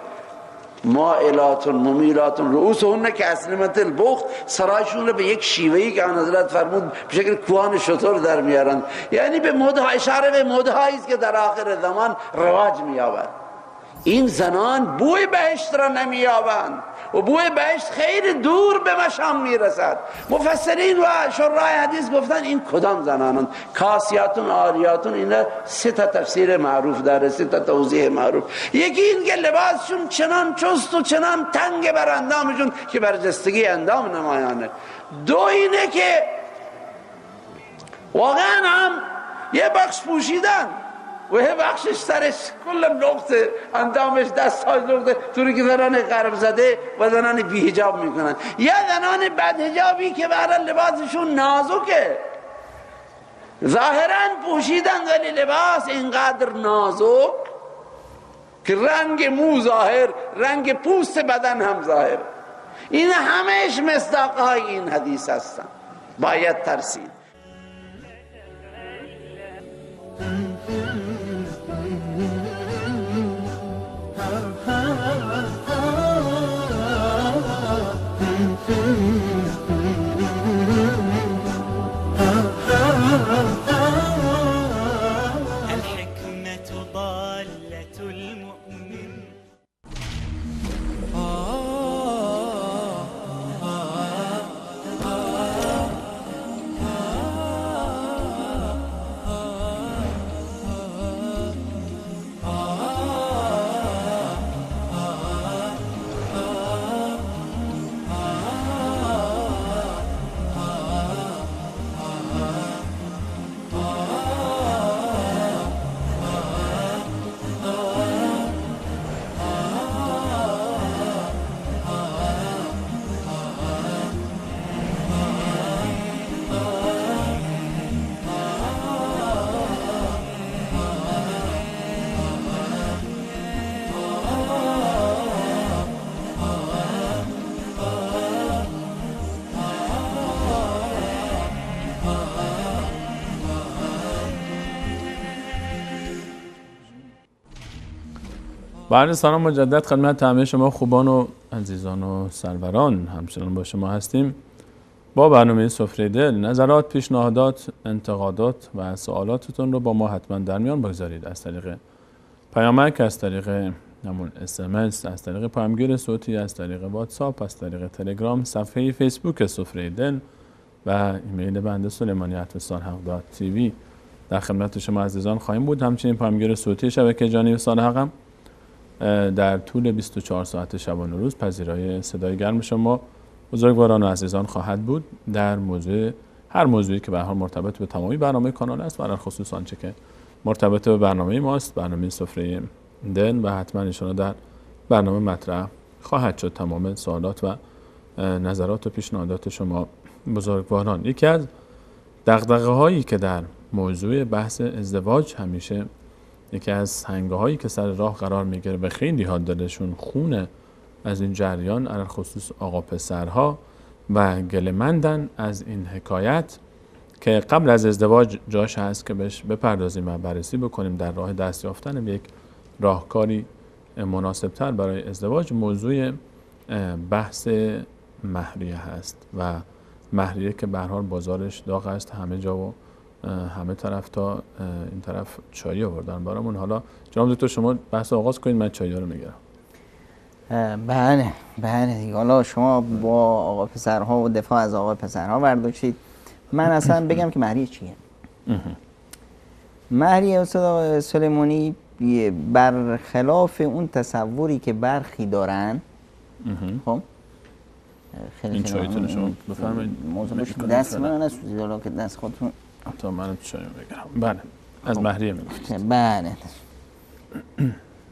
مائلاتون ممیلاتون رؤوسهن که اسنمة البخت، سرایشون رو به یک شیوهی که آن حضرت فرمود به شکل کوان شتر در میارند، یعنی به مدها، اشاره به مدهایی است که در آخر زمان رواج مییابد. این زنان بوی بهشت را نمییابند و بوی بهشت خیلی دور به مشام میرسد. مفسرین و شرای حدیث گفتن این کدام زنانند؟ کاسیاتون عاریاتون، اینا سه تا تفسیر معروف داره، سه تا توضیح معروف. یکی این که لباسشون چنان چست و چنان تنگ بر اندامشون که برجستگی اندام نمایانه. دو اینه که واقعا هم یه بخش پوشیدن، و یه بخشش سرش کل لخته، اندامش دست‌هاش لخته، طوری که زنان غرب زده و زنان بی حجاب میکنن، یا زنان بد حجابی که برای لباسشون نازکه، ظاهرا پوشیدن ولی لباس اینقدر نازک که رنگ مو ظاهر، رنگ پوست بدن هم ظاهر. این همش مصداق‌های این حدیث هستن. باید ترسید. بعد سلام مجدد خدمت همه شما خوبان و عزیزان و سروران، همچنان با شما هستیم با برنامه سفره دل. نظرات، پیشنهادات، انتقادات و سوالاتتون رو با ما حتما در میان بگذارید، از طریق پیامک، از طریق همون SMS، از طریق پیامگیر صوتی، از طریق واتساپ، از طریق تلگرام، صفحه فیسبوک سفره دل و ایمیل بنده soleimani@salhaq.tv در خدمت شما عزیزان خواهیم بود. همچنین پیامگیر صوتی شبکه جانی صالح هم در طول 24 ساعت شبانه روز پذیرای صدای گرم شما بزرگواران و عزیزان خواهد بود در موضوع هر موضوعی که به هر حال مرتبط به تمامی برنامه کانال است و در خصوص آنچه که مرتبط به برنامه ماست، برنامه سفره دل، و حتما انشاءالله در برنامه مطرح خواهد شد تمام سوالات و نظرات و پیشنهادات شما بزرگواران. یکی از دغدغه هایی که در موضوع بحث ازدواج همیشه یکی از سنگ‌هایی که سر راه قرار میگیره به خیلی ها دلشون خونه از این جریان، علی خصوص آقا پسرها، و گله‌مندن از این حکایت که قبل از ازدواج جاش هست که بهش بپردازیم و بررسی بکنیم در راه دست یافتن به یک راهکاری مناسبتر برای ازدواج، موضوع بحث مهریه هست و مهریه که به هر حال بازارش داغ است، همه جا و همه طرف تا این طرف چای آوردن برامون. حالا جناب دکتر شما بحث آغاز کنید، من چای رو میگیرم. بله بله دیگه، حالا شما با آقا پسرها و دفاع از آقا پسرها برداشتید. من اصلا بگم که مهریه چیه. مهریه استاد سلیمانی برخلاف اون تصوری که برخی دارن، خب خیلی این چایتون شما بفرمایید، موضوع دست من نسوزید حالا که دست خودتون تا من چای بگیرم. بله از مهریه میگفتید. بله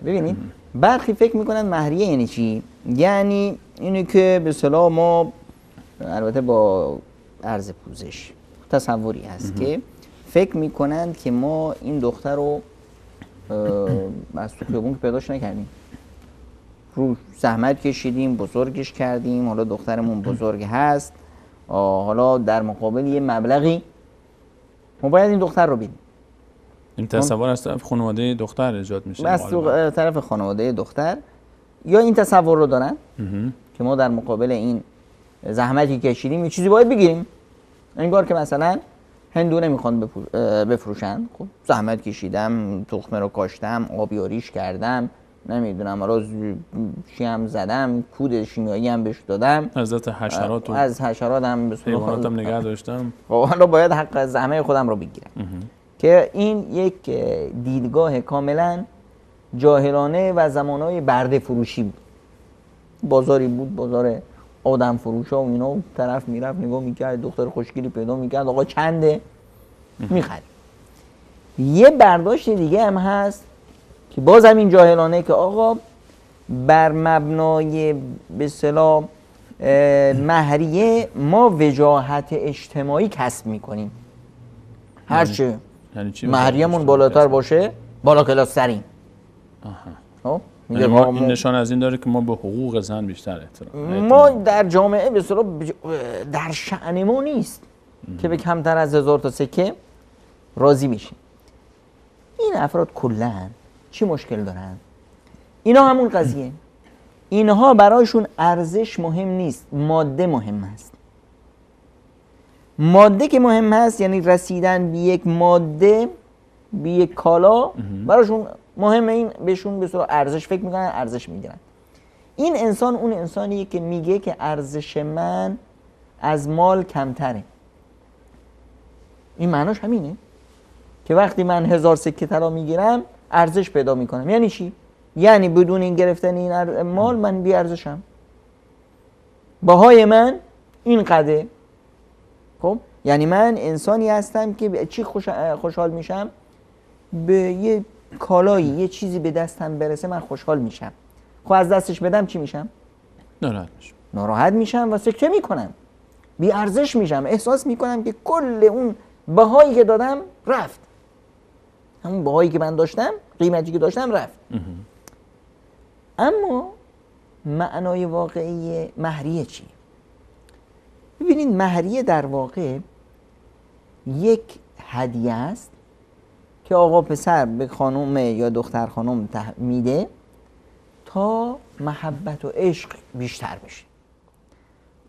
ببینید برخی فکر میکنن مهریه یعنی چی؟ یعنی اینه که به اصطلاح ما البته با عرض پوزش تصوری هست که فکر میکنند که ما این دختر رو از تو خیابون که پیداش نکردیم، رو زحمت کشیدیم بزرگش کردیم، حالا دخترمون بزرگ هست، حالا در مقابل یه مبلغی ما باید این دختر رو بدیم. این تصور از طرف خانواده دختر ایجاد میشه، از طرف خانواده دختر، یا این تصور رو دارن که ما در مقابل این زحمتی کشیدیم یه چیزی باید بگیریم، انگار که مثلا هندونه میخوان بفروشن. خب زحمت کشیدم، تخمه رو کاشتم، آبیاریش کردم، نمیدونم حالا چی هم زدم، کود شیمیایی هم بهش دادم، از حشرات و از حشرات هم حیوانات هم نگه داشتم، خب حالا باید حق زحمه خودم رو بگیرم. که این یک دیدگاه کاملا جاهلانه و زمانهای برده فروشی بود. بازاری بود، بازار آدم فروشا و اینا، طرف میرفت نگاه میکرد، دختر خوشگلی پیدا میکرد، آقا چنده میخرید. یه برداشت دیگه هم هست که باز هم این جاهلانه، که آقا بر مبنای به اصطلاح مهریه ما وجاهت اجتماعی کسب میکنیم. هرچه یعنی مهریه‌مون بالاتر باشه بالا کلاس ترین. خب این نشان از این داره که ما به حقوق زن بیشتر احترام، ما در جامعه به اصطلاح در شأن ما نیست که به کمتر از 1000 تا سکه راضی میشیم. این افراد کلاً چی مشکل دارن؟ اینا همون قضیه، اینها برایشون ارزش مهم نیست، ماده مهم است. ماده که مهم هست، یعنی رسیدن به یک ماده، به یک کالا براشون مهمه. این بهشون به صورت ارزش فکر میکنن، ارزش میگیرن. این انسان اون انسانیه که میگه که ارزش من از مال کمتره. این معناش همینه که وقتی من 1000 سکه طلا میگیرم ارزش پیدا میکنم. یعنی چی؟ یعنی بدون این گرفتن این مال من بی ارزشم، بهای من این قده. خب یعنی من انسانی هستم که به چی خوشحال میشم؟ به یه کالایی، یه چیزی به دستم برسه من خوشحال میشم. خب از دستش بدم چی میشم؟ ناراحت میشم. ناراحت میشم و سکته میکنم، بی ارزش میشم، احساس میکنم که کل اون بهایی که دادم رفت، همون بهایی که من داشتم، قیمتی که داشتم رفت. اما معنای واقعی مهریه چیه؟ ببینید مهریه در واقع یک هدیه است که آقا پسر به خانم یا دختر خانم میده تا محبت و عشق بیشتر بشه.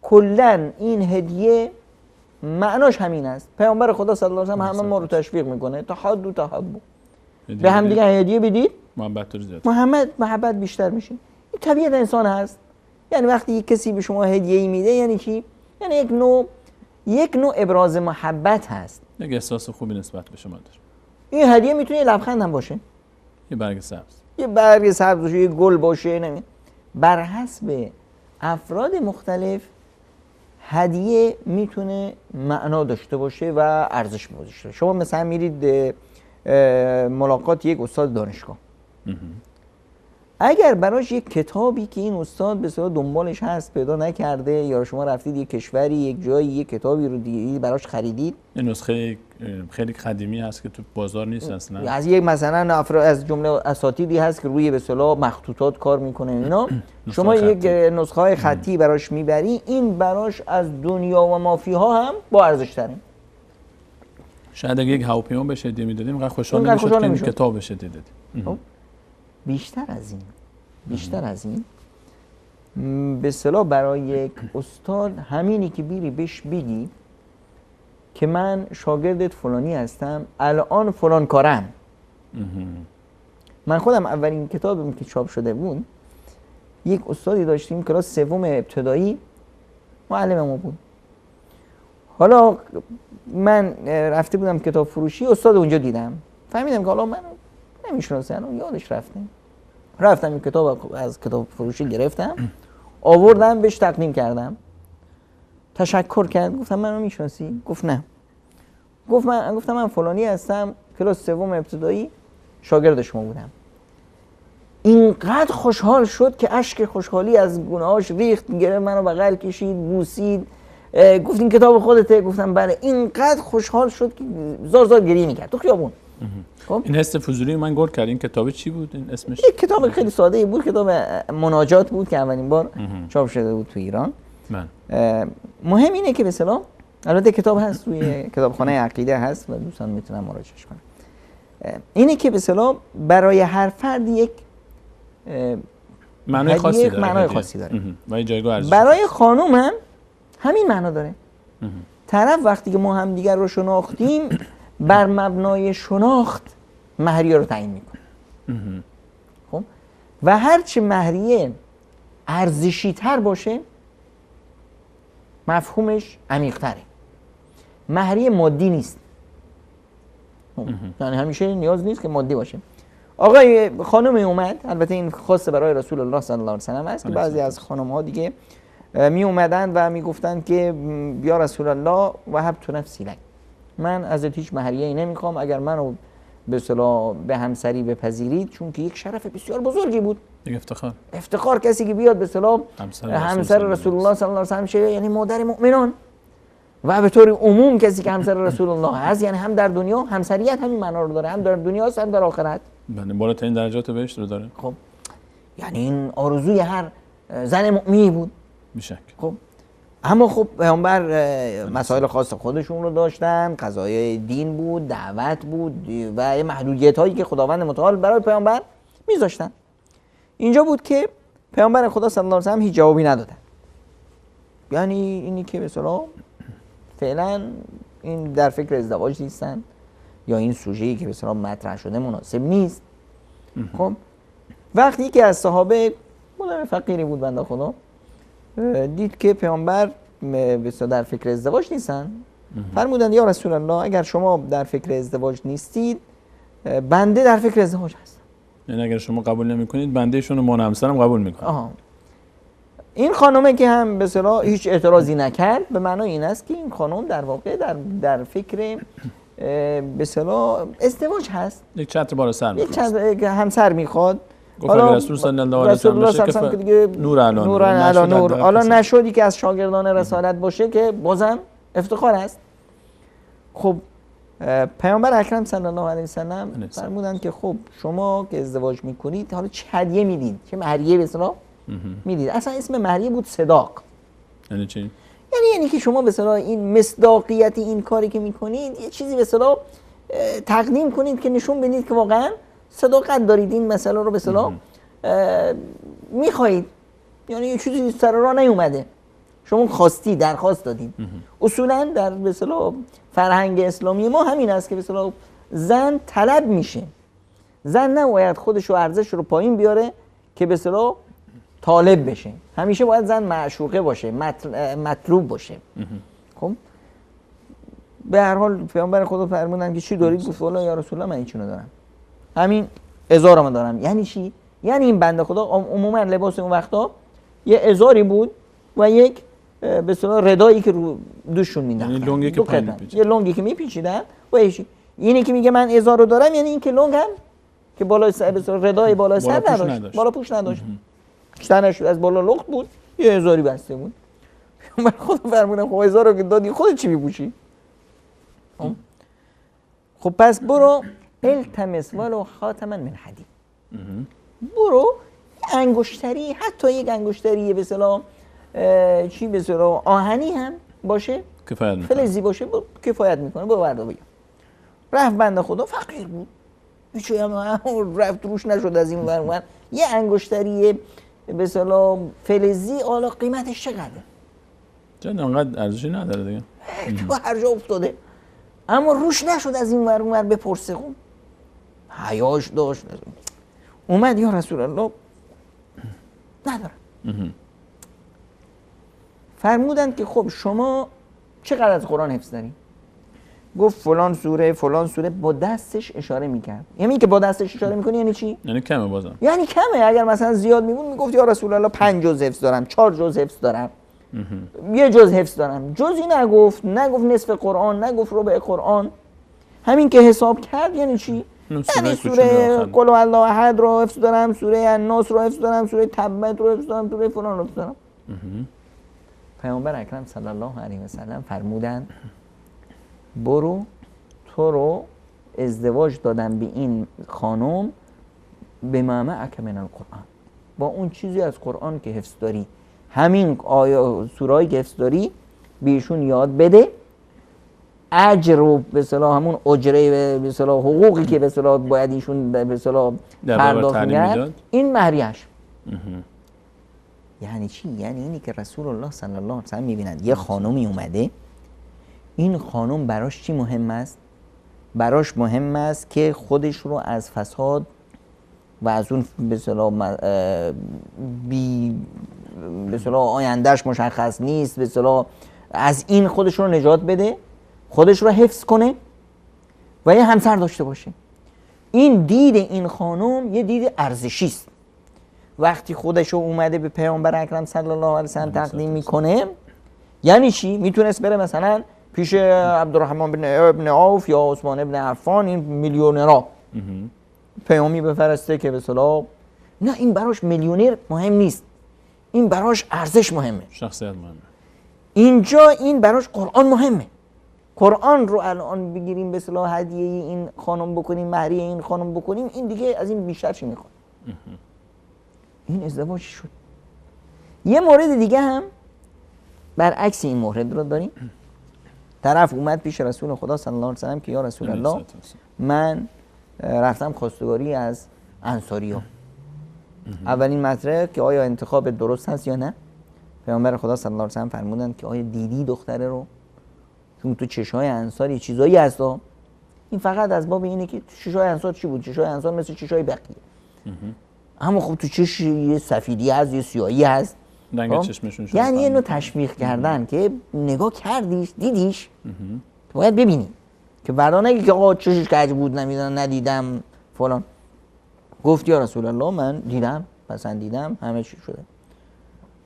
کلاً این هدیه معناش همین است. پیامبر خدا صلی الله علیه و آله همه ما رو تشویق میکنه تحادو تحابو، به هم دیگه هدیه بدید، محبت رو زیاد، محبت بیشتر میشه. این طبیعت انسان هست. یعنی وقتی یک کسی به شما هدیه‌ای میده یعنی چی؟ یعنی یک نوع ابراز محبت هست، یک احساس خوبی نسبت به شما داره. این هدیه میتونه یه لبخند هم باشه، یه برگ سبز، یه برگ سبز باشه، یه گل باشه، نمی بر حسب افراد مختلف هدیه میتونه معنا داشته باشه و ارزش داشته باشه. شما مثلا میرید ملاقات یک استاد دانشگاه، اگر براش یک کتابی که این استاد به صورت دنبالش هست پیدا نکرده، یا شما رفتید یک کشوری، یک جایی، یک کتابی رو دیدید براش خریدید، این نسخه خیلی قدیمی هست که تو بازار نیست اصلا، از یک مثلا از جمله اساتیدی هست که روی به اصطلاح مخطوطات کار میکنه اینا، شما یک نسخه خطی براش میبری، این براش از دنیا و مافیها هم با ارزش تره. شاید اگه یک هواپیما بهش هدیه میدادیم اینقدر خوشحال نمیشد که این کتاب بهش هدیه دادیم. بیشتر از این به اصطلاح برای یک استاد همینی که بیری بهش بگی که من شاگردت فلانی هستم، الان فلان کارم. من خودم اولین کتابم که چاپ شده بود، یک استادی داشتیم کلاس سوم ابتدایی، معلم ما بود. حالا من رفته بودم کتاب فروشی، استاد اونجا دیدم، فهمیدم که حالا من نمیشناسه، الان یادش رفته. رفتم این کتاب از کتاب فروشی گرفتم، آوردم بهش تقدیم کردم، تشکر کرد. گفتم منو میشناسی؟ گفت نه. گفتم من فلانی هستم، کلاس سوم ابتدایی، شاگرد شما بودم. اینقدر خوشحال شد که اشک خوشحالی از گونه‌هاش ریخت، گرفت منو بغل کشید، بوسید، گفت این کتاب خودته؟ گفتم بله. اینقدر خوشحال شد که زار زار گریه میکرد تو خیابون. این حس فضولی من گل کرد. این کتاب چی بود؟ این اسمش؟ یک کتاب خیلی ساده بود، کتاب مناجات بود که اولین بار چاپ شده بود تو ایران. مهم اینه که به اصطلاح البته کتاب هست توی کتابخانه عقیده هست و دوستان میتونن مراجعهش کنن. اینه که به اصطلاح برای هر فرد یک معنای خاصی داره، معنای خاصی داره. و جایگاه ارزش برای خانم هم همین معنا داره. طرف وقتی که ما هم دیگر رو شناختیم بر مبنای شناخت مهریه رو تعیین میکنه. خب و هرچه مهریه ارزشی تر باشه مفهومش عمیق تره. مهریه مادی نیست، یعنی همیشه نیاز نیست که مادی باشه. آقای خانم اومد، البته این خاص برای رسول الله صلی الله علیه و سلم است که بعضی از خانم ها دیگه می اومدن و می گفتن که یا رسول الله وهبت نفسی لک، من ازت هیچ مهریه ای نمیخوام، اگر منو به اصطلاح به همسری بپذیرید، چون که یک شرف بسیار بزرگی بود، یک افتخار. افتخار کسی که بیاد به اصطلاح همسر رسول الله صلی الله علیه و سلم شه، یعنی مادر مؤمنان. و به طور عموم کسی که همسر رسول الله هست، یعنی هم در دنیا همسریت همین معنا رو داره، هم در دنیا هست هم در آخرت. بله، بالاترین درجات بهشت رو داره. خب یعنی این آرزوی هر زن مؤمنی بود. بیشک. خب اما خب پیامبر مسائل خاص خودشون رو داشتن، قضایای دین بود، دعوت بود و محدودیت هایی که خداوند متعال برای پیامبر میذاشتن. اینجا بود که پیامبر خدا صلی الله علیه و سلم هیچ جوابی ندادن. یعنی اینی که مثلا فعلا این در فکر ازدواج نیستن یا این سوژه‌ای که مثلا مطرح شده مناسب نیست. خب وقتی که از صحابه، مادر فقیری بود بنده خدا، دید که پیامبر در فکر ازدواج نیستن، فرمودند یا رسول الله اگر شما در فکر ازدواج نیستید، بنده در فکر ازدواج هستم. یعنی اگر شما قبول نمی‌کنید، بنده ایشون رو من همسرم قبول می‌کنم. این خانومه که هم به اصطلاح هیچ اعتراضی نکرد، به معنای این است که این خانم در واقع در فکر به اصطلاح ازدواج هست. یک چتر بالا سر می‌خواد، یک همسر می‌خواد. گفت اگر رسول صلی الله علیه و سلم که دیگه نور علی نور، حالا نشدی که از شاگردان رسالت باشه که بازم افتخار است. خب پیامبر اکرم صلی الله علیه و سلم فرمودند که خب شما که ازدواج میکنید، حالا چه هدیه میدید، چه مهریه به اصطلاح میدید. اصلا اسم مهریه بود صداق. یعنی چی؟ یعنی که شما به اصطلاح این مصداقیت این کاری که میکنید یه چیزی به اصطلاح تقدیم کنید که نشون بدید که واقعا صداقت دارید، این مسئله رو به اصطلاح میخواهید، یعنی یه چیزی سر راه نیومده، شما خواستی، درخواست دادید. اصولا در به اصطلاح فرهنگ اسلامی ما همین است که به اصطلاح زن طلب میشه، زن نباید خودش رو ارزش رو پایین بیاره که به اصطلاح طالب بشه، همیشه باید زن معشوقه باشه، مطلوب باشه. خب به هر حال پیامبر خدا فرمودن که چی دارید؟ گفت والله یا رسول الله من این چونو دارم، همین ازارمو دارم. یعنی چی؟ یعنی این بنده خدا عموما لباس اون وقتا یه ازاری بود و یک به اصطلاح ردایی که رو دوشون مینداختن، یعنی لنگی که پایین میپیچیدن، یه لنگی که میپیچیدن و اینی که میگه من ازارو دارم، یعنی این که لنگ هم که بالای سر به اصطلاح ردای بالای سر نداشت، بالا پوش نداشت، تنش از بالا لخت بود، یه ازاری بسته بود. من خدا فرمودم خب ازارو که دادی خودت چی میپوشی؟ خب پس برو التمس ولو خاتما من حدید، برو انگشتری، حتی یک انگشتری به اصطلاح چی به اصطلاح آهنی هم باشه، کفایت میکنه، فلزی باشه، کفایت میکنه، برو بردار بیا. رفت بنده خدا فقیر بود، هیچی هم رفت روش نشد از این ور اون ور. یه انگشتری به اصطلاح فلزی حالا قیمتش چقدره؟ چون انقدر ارزشی نداره دیگه، تو هر جا افتاده. اما روش نشد از این ور اون ور بپرسه، خب حیاش داشت، اومد یا رسول الله ندارم. فرمودند که خب شما چقدر از قرآن حفظ دارید؟ گفت فلان سوره فلان سوره، با دستش اشاره میکرد. یعنی که با دستش اشاره میکنه یعنی چی؟ یعنی کمه بازم، یعنی کمه. اگر مثلا زیاد میبود میگفت یا رسول الله 5 جز حفظ دارم، 4 جز حفظ دارم، یه جز حفظ دارم. جزی نگفت، نگفت نصف قرآن، نگفت ربع قرآن. همین که حساب کرد یعنی چی؟ یعنی سوره قل الله احد رو حفظ دارم، سوره الناس رو حفظ دارم، سوره تبت رو حفظ دارم، سوره فلان رو حفظ دارم. پیامبر اکرم صلی الله علیه و سلم فرمودند برو تو رو ازدواج دادم به این خانم به ما معک من القرآن، با اون چیزی از قرآن که حفظ داری، همین آیه سوره‌ای که حفظ داری بهشون یاد بده، اجر رو به اصطلاح همون اجره به اصطلاح حقوقی که به اصطلاح باید ایشون به اصطلاح پرداخت می‌کرد، این مهریه‌اش. یعنی چی؟ یعنی اینی که رسول الله صلی الله علیه و سلم می‌بینند یه خانومی اومده، این خانم براش چی مهم است؟ براش مهم است که خودش رو از فساد و از اون به اصطلاح بی به اصطلاح آیندهش مشخص نیست، به اصطلاح از این خودش رو نجات بده، خودش رو حفظ کنه و یه همسر داشته باشه. این دید این خانم یه دید ارزشی است. وقتی خودش رو اومده به پیامبر اکرم صلی الله علیه و سلم تقدیم میکنه، یعنی چی؟ میتونست بره مثلا پیش عبدالرحمن بن عوف یا عثمان بن عفان، این میلیونرها، پیامی بفرسته که به اصطلاح نه، این براش میلیونر مهم نیست، این براش ارزش مهمه، شخصیت مهمه. اینجا این براش قرآن مهمه. قرآن رو الان بگیریم به اصطلاح هدیه این خانم بکنیم، مهریه این خانم بکنیم، این دیگه از این بیشتر چی میخواد؟ این ازدواج شد. یه مورد دیگه هم برعکس این مورد رو داریم. طرف اومد پیش رسول خدا صلی الله علیه و سلم که یا رسول الله، من رفتم خواستگاری از انصاری ها. اولین مطرح که آیا انتخاب درست هست یا نه؟ پیامبر خدا صلی الله علیه و سلم فرمودند که آیا دیدی دختره رو؟ چون تو چشای انصار یه چیزایی هست. این فقط از باب اینه که چشای انصار چی بود؟ چشای انصار مثل چشای بقیه. اما خب تو چش یه سفیدی هست، یه سیاهی هست، رنگ چشمشون شد. یعنی یه نوع تشویق کردن که نگاه کردیش، دیدیش، باید ببینی که بعدا نگی که آقا چشش کج بود، نمیدونم، ندیدم فلان. گفت یا رسول الله من دیدم، پسندیدم، همه چی شده.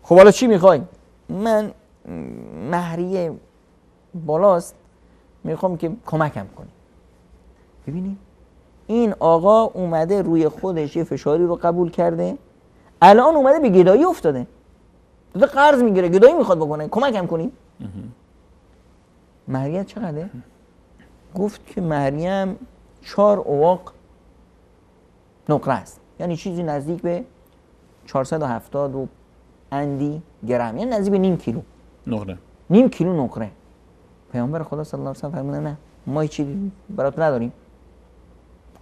خب حالا چی میخوای؟ من مهریه بالاست، میخوام که کمکم کنی. ببینیم این آقا اومده روی خودش یه فشاری رو قبول کرده، الان اومده به گدایی افتاده، داده قرض میگیره، گدایی میخواد بکنه، کمکم کنی. مهریه چقدره؟ گفت که مهریم 4 اواق نقره است، یعنی چیزی نزدیک به 470 و اندی گرم، یعنی نزدیک به نیم کیلو نقره. نیم کیلو نقره. پیامبر خدا صلی الله علیه و سلم فرمودن نه، ما هیچی برات نداریم،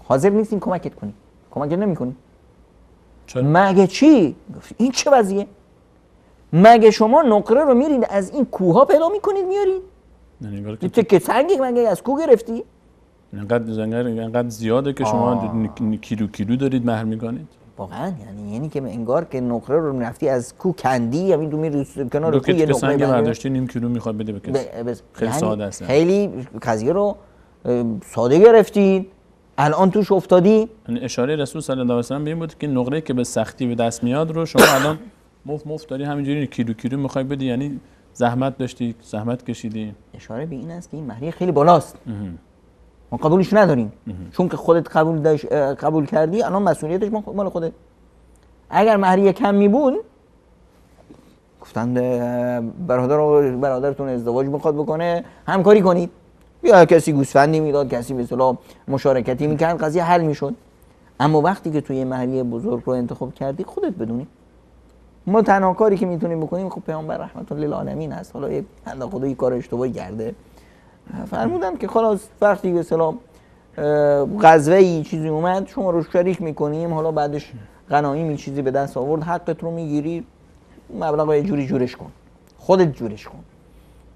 حاضر نیستیم کمکت کنیم، کمکت نمی‌کنیم. مگه چی؟ این چه وضعیه؟ مگه شما نقره رو میرید از این کوها پیدا میکنید میارید؟ نه، تکه سنگی مگه از کوه گرفتی؟ اینقدر زیاده که شما کیلو کیلو دارید مهر میکنید؟ واقعا یعنی که انگار که نقره رو رفتی از کو کندی، یعنی تو میری کنار کو یه نقره سنگ برداشتی نیم کیلو میخواد بده به کسی. خیلی ساده است. خیلی قضیه رو ساده گرفتید، الان توش افتادی. یعنی اشاره رسول صلی الله علیه و سلم به این بود که نقره که به سختی به دست میاد رو شما الان مفت داری همینجوری کیلو کیلو میخوای بدی، یعنی زحمت داشتی، زحمت کشیدی. اشاره به این است که این مهریه خیلی بالاست، ما قبولش نداریم. چون که خودت قبول کردی، الان مسئولیتش مال خودت. اگر مهریه کم میبود، گفتند برادرتون ازدواج میخواد بکنه، همکاری کنید، یا کسی گوسفندی میداد، کسی به اصطلاح مشارکتی میکرد، قضیه حل میشد. اما وقتی که توی مهریه بزرگ رو انتخاب کردی، خودت بدونی ما تنها کاری که میتونیم بکنیم، خب پیامبر رحمت للعالمین هست، حالا یه خدایی کار اشتباهی کرده، فرمودن که خلاص وقتی به اصطلاح غزوه‌ای چیزی اومد شما رو شریک میکنیم، حالا بعدش غنایمی چیزی به دست آورد، حقت رو میگیری، مبلغ یه جوری جورش کن، خودت جورش کن.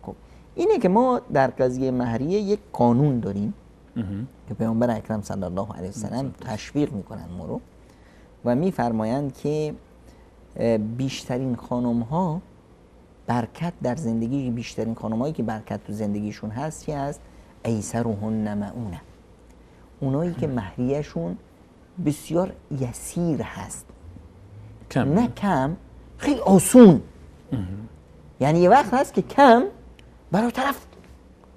خب اینه که ما در قضیه مهریه یک قانون داریم که پیامبر اکرم صلی الله علیه و سلم تشویق میکنن ما رو و میفرمایند که بیشترین خانم ها برکت در زندگی، بیشترین خانم هایی که برکت تو زندگیشون هست چی هست؟ ایسرهن معونه، اونایی که مهریهشون بسیار یسیر هست، کم. نه کم، خیلی آسون. یعنی یه وقت هست که کم برای طرف،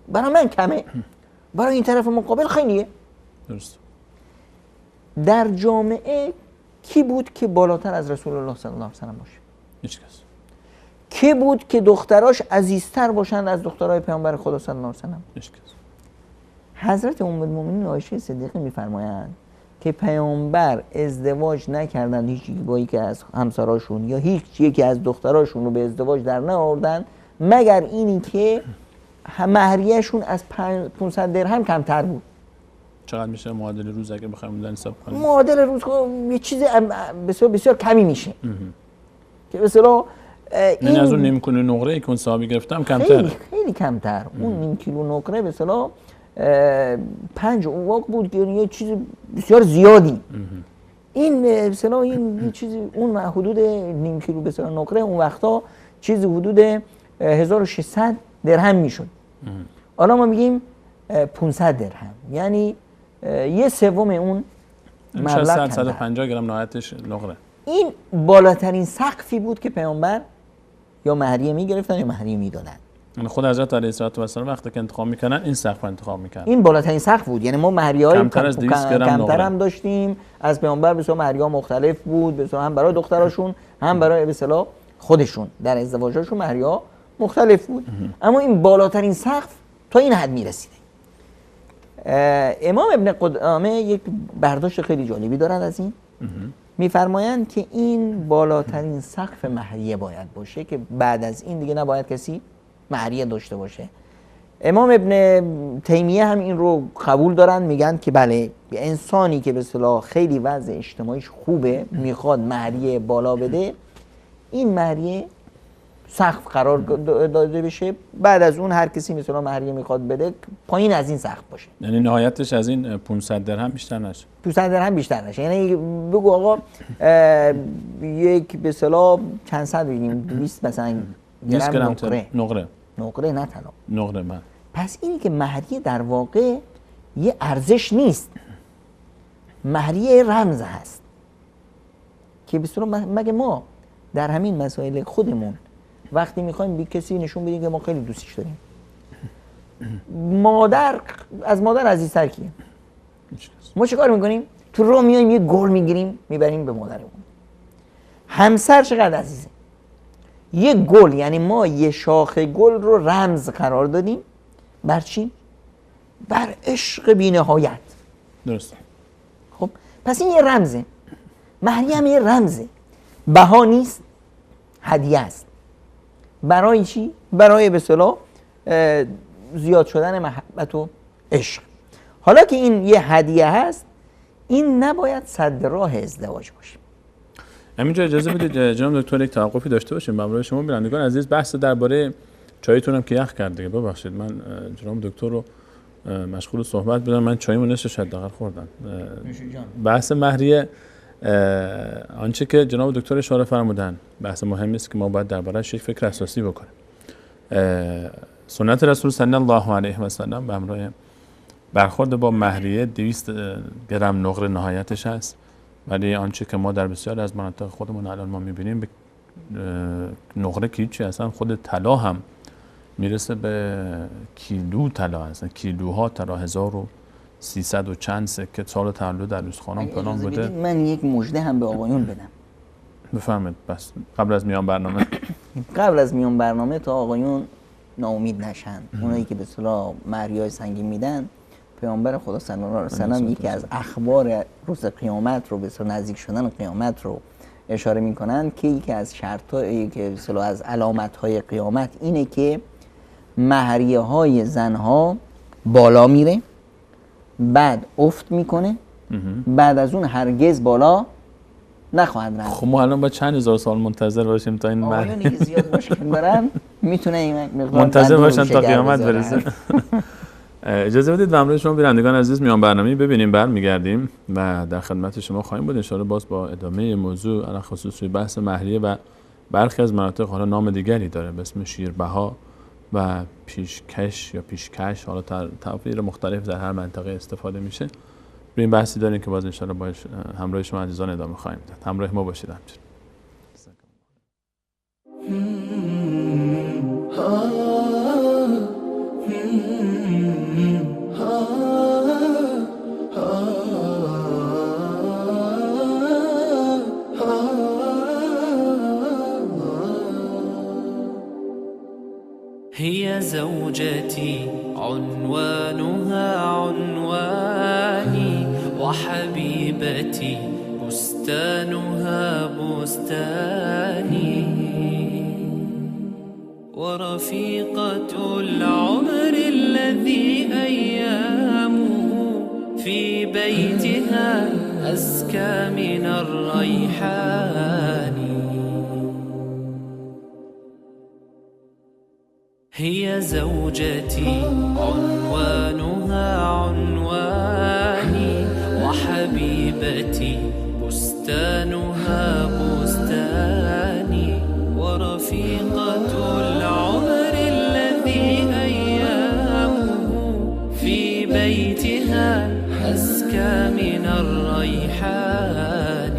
برای من کمه، برای این طرف مقابل خیلیه. درست. در جامعه کی بود که بالاتر از رسول الله صلی الله علیه و سلم باشه؟ هیچ کس. کی بود که دختراش عزیزتر باشند از دخترای پیامبر خدا صلی الله علیه و سلم؟ هیچ کس. حضرت ام المؤمنین عایشه صدیقه میفرمایند که پیامبر ازدواج نکردند هیچ با یکی از همسراشون یا هیچ یکی از دختراشون رو به ازدواج در نیاوردن مگر اینی که مهریه‌شون از 500 درهم کمتر بود. چقدر میشه معادل روز اگه بخوایم حساب کنیم؟ معادل روز یه چیز بسیار بسیار کمی میشه. که به اصطلاح این از اون نیم کیلو نقره که اون صحابی گرفتم کمتره. خیلی خیلی کمتر. اون نیم کیلو نقره به اصطلاح 5 اواق بود که یه چیز بسیار زیادی. این به اصطلاح این یه چیزی اون حدود نیم کیلو به اصطلاح نقره اون وقتا چیزی حدود 1600 درهم میشد. حالا ما میگیم 500 درهم، یعنی یه سوم اون مبلغ، 150 گرم نهایتش نقره. این بالاترین سقفی بود که پیامبر یا مهریه میگرفتن یا مهریه میدادن. خود حضرت علیه السلام وقتی که انتخاب میکنن این سقف انتخاب میکنن، این بالاترین سقف بود. یعنی ما مهریه‌های کمتر از 200 گرم کمتر هم داشتیم از پیامبر، به اصطلاح مهریه‌ها مختلف بود، به اصطلاح هم برای دختراشون هم برای به اصطلاح خودشون در ازدواجاشون مهریه‌ها مختلف بود، اما این بالاترین سقف تا این حد میرسیده. امام ابن قدامه یک برداشت خیلی جالبی دارند از این، میفرمایند که این بالاترین سقف مهریه باید باشه که بعد از این دیگه نباید کسی مهریه داشته باشه. امام ابن تیمیه هم این رو قبول دارن، میگن که بله، انسانی که به اصطلاح خیلی وضع اجتماعیش خوبه میخواد مهریه بالا بده، این مهریه سقف قرار داده بشه، بعد از اون هر کسی مثلا مهریه میخواد بده پایین از این سقف باشه. یعنی نهایتش از این 500 درهم بیشتر نشه. 500 درهم بیشتر نشه. یعنی بگو آقا یک به اصطلاح چند صد بگیم 200 مثلا گرم نقره. نقره. نقره نه طلا. نقره من. پس اینی که مهریه در واقع یه ارزش نیست. مهریه رمز هست. که به اصطلاح مگه ما در همین مسائل خودمون وقتی میخوایم به کسی نشون بدیم که ما خیلی دوستش داریم، مادر از مادر عزیزتر کیه؟ ما چه کار میکنیم؟ تو رو میایم یه گل میگیریم میبریم به مادرمون. همسر چقدر عزیزه؟ یه گل، یعنی ما یه شاخه گل رو رمز قرار دادیم بر چی؟ بر عشق بی‌نهایت. درست. خب پس این یه رمزه. مهریه هم یه رمزه، بها نیست، هدیه است. برای چی؟ برای به اصطلاح زیاد شدن محبت و عشق. حالا که این یه هدیه هست، این نباید سد راه ازدواج باشه. همینجا اجازه بدید جناب دکتر یک توقفی داشته باشیم. برای شما بینندگان عزیز بحث درباره چایتون هم که یخ کرد دیگه، ببخشید من جناب دکتر رو مشغول صحبت بودم، من چایمو نصفش حداقل خوردم. بحث مهریه، آنچه که جناب دکتر اشاره فرمودن بحث مهمی است که ما باید درباره‌اش یک فکر اساسی بکنیم. سنت رسول صلی الله علیه و سلم به همراه برخورد با مهریه 200 گرم نقره نهایتش هست، ولی آنچه که ما در بسیار از مناطق خودمون الان ما می‌بینیم نقره که هیچی، اصلا خود طلا هم میرسه به کیلو طلا، اصلا کیلوها طلا 1300 و چند سکه سال تولد عروس خانم فلان بوده. من یک مژده هم به آقایون بدم. بفرمایید. بس قبل از میان برنامه قبل از میان برنامه تا آقایون ناامید نشن، اونایی که به اصطلاح مهریه‌های سنگین میدن، پیامبر خدا صلی الله علیه و سلم یکی از اخبار روز قیامت رو، به اصطلاح نزدیک شدن قیامت رو اشاره میکنن که یکی از شرط‌های که به اصطلاح از علامت‌های قیامت اینه که مهریه‌های زن‌ها بالا میره، بعد افت میکنه، بعد از اون هرگز بالا نخواهد رفت. خب ما الان با چند هزار سال منتظر باشیم تا این آقایونی که زیاد مشکل دارن میتونه این مقدار منتظر باشن تا قیامت برسه. اجازه بدید و همراه شما بینندگان عزیز میان برنامه ببینیم، برمیگردیم و در خدمت شما خواهیم بود ان شاءالله باز با ادامه موضوع، علی خصوص بحث مهریه و برخی از مناطق حالا نام دیگری داره به اسم شیربها و پیشکش یا پیشکش، حالا تعبیر مختلف در هر منطقه استفاده میشه. روی این بحثی داریم که باز ان شاءالله با همراه شما عزیزان ادامه خواهیم داد. همراه ما باشید همچنین. هي زوجتي عنوانها عنواني، وحبيبتي بستانها بستاني، ورفيقة العمر الذي أيامه في بيتها أزكى من الريحان. هي زوجتي عنوانها عنواني، وحبيبتي بستانها بستاني، ورفيقة العمر الذي أيامه في بيتها أزكى من الريحان.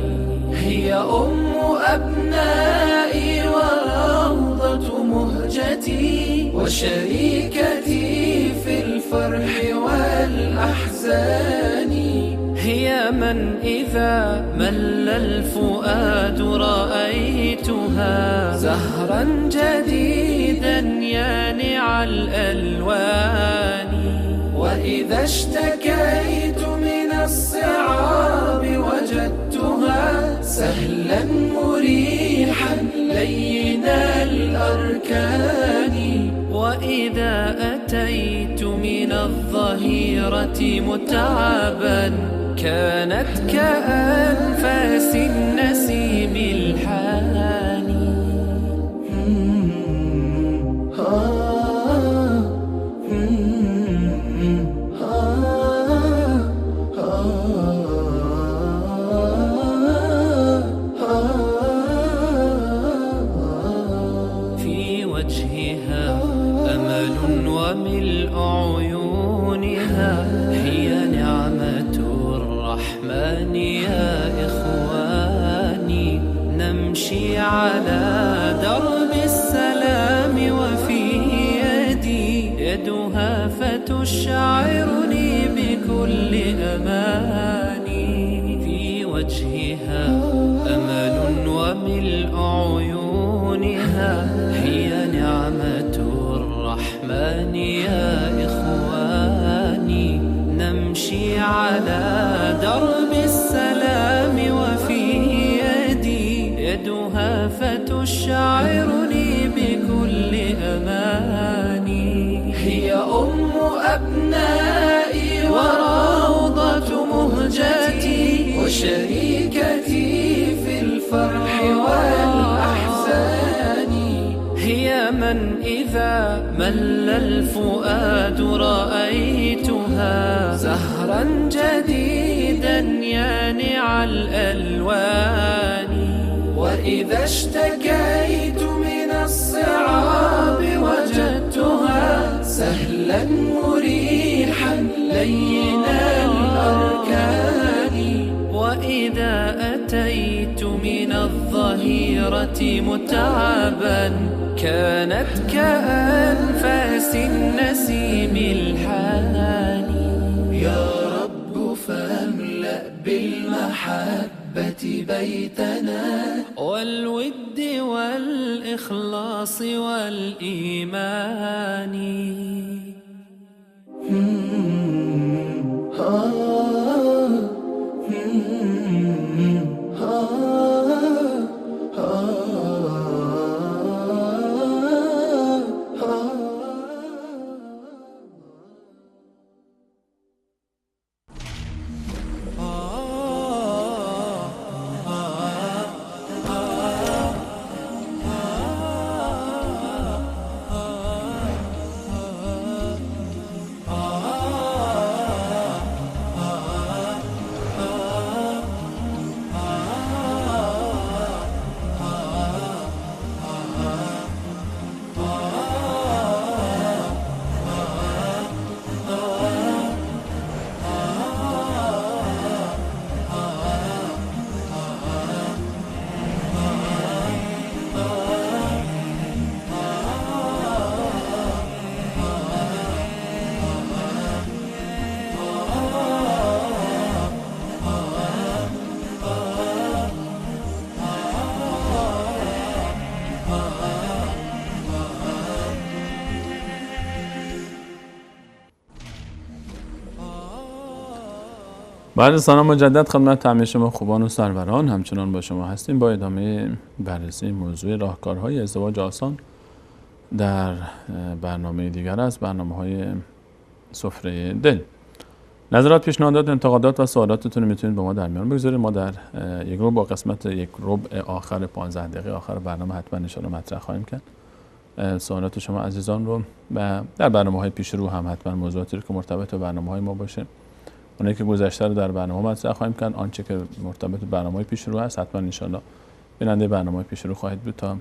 هي أم أبنائي وروضة مهجتي، وش وشريكتي في الفرح والأحزان. هي من إذا مل الفؤاد رأيتها زهرا جديدا يانع الألوان. وإذا اشتكيت من الصعاب وجدتها سهلا مريحا لين الأركان. وإذا أتيت من الظهيرة متعبا كانت كأنفاس النسيم الحاني. في وجهها أمل وملء عيونها، هي نعمة الرحمن يا إخواني. نمشي على درب السلام وفي يدي يدها فتشعرني بكل أماني. في وجهها أمل وملء عيونها، هي نعمة الرحمن يا إخواني. نمشي على درب السلام وفي يدي يدها فتشعرني بكل أماني. هي أم أبنائي وروضة مهجتي وشريكتي في الفرح والأحزان. هي من إذا مل الفؤاد رأيتها زهرا جديدا يانع الألوان. وإذا اشتكيت من الصعاب وجدتها سهلا مريحا لين الأركان. وإذا أتيت من الظهيرة متعبا كانت كأنفاس النسيم الحاني. يا رب فاملأ بالمحبة بيتنا والود والإخلاص والإيمان. بعد سلام مجدد خدمت همه شما خوبان و سروران، همچنان با شما هستیم با ادامه بررسی موضوع راهکارهای ازدواج آسان در برنامه دیگر از برنامه‌های سفره دل. نظرات، پیشنهادات، انتقادات و سوالاتتون رو میتونید با ما در میان بگذارید. ما در یک ربع با قسمت یک ربع آخر 15 دقیقه آخر برنامه حتما ان شاءالله مطرح خواهیم کرد سوالات شما عزیزان رو و در برنامه‌های پیش رو هم حتما موضوعاتی رو که مرتبط با برنامه‌های ما باشه، اونایی که گذشته رو در برنامه مطرح خواهیم کرد، آنچه که مرتبط با برنامه‌های پیش رو هست حتما ان شاءالله بیننده برنامه‌های پیش رو خواهید بود تا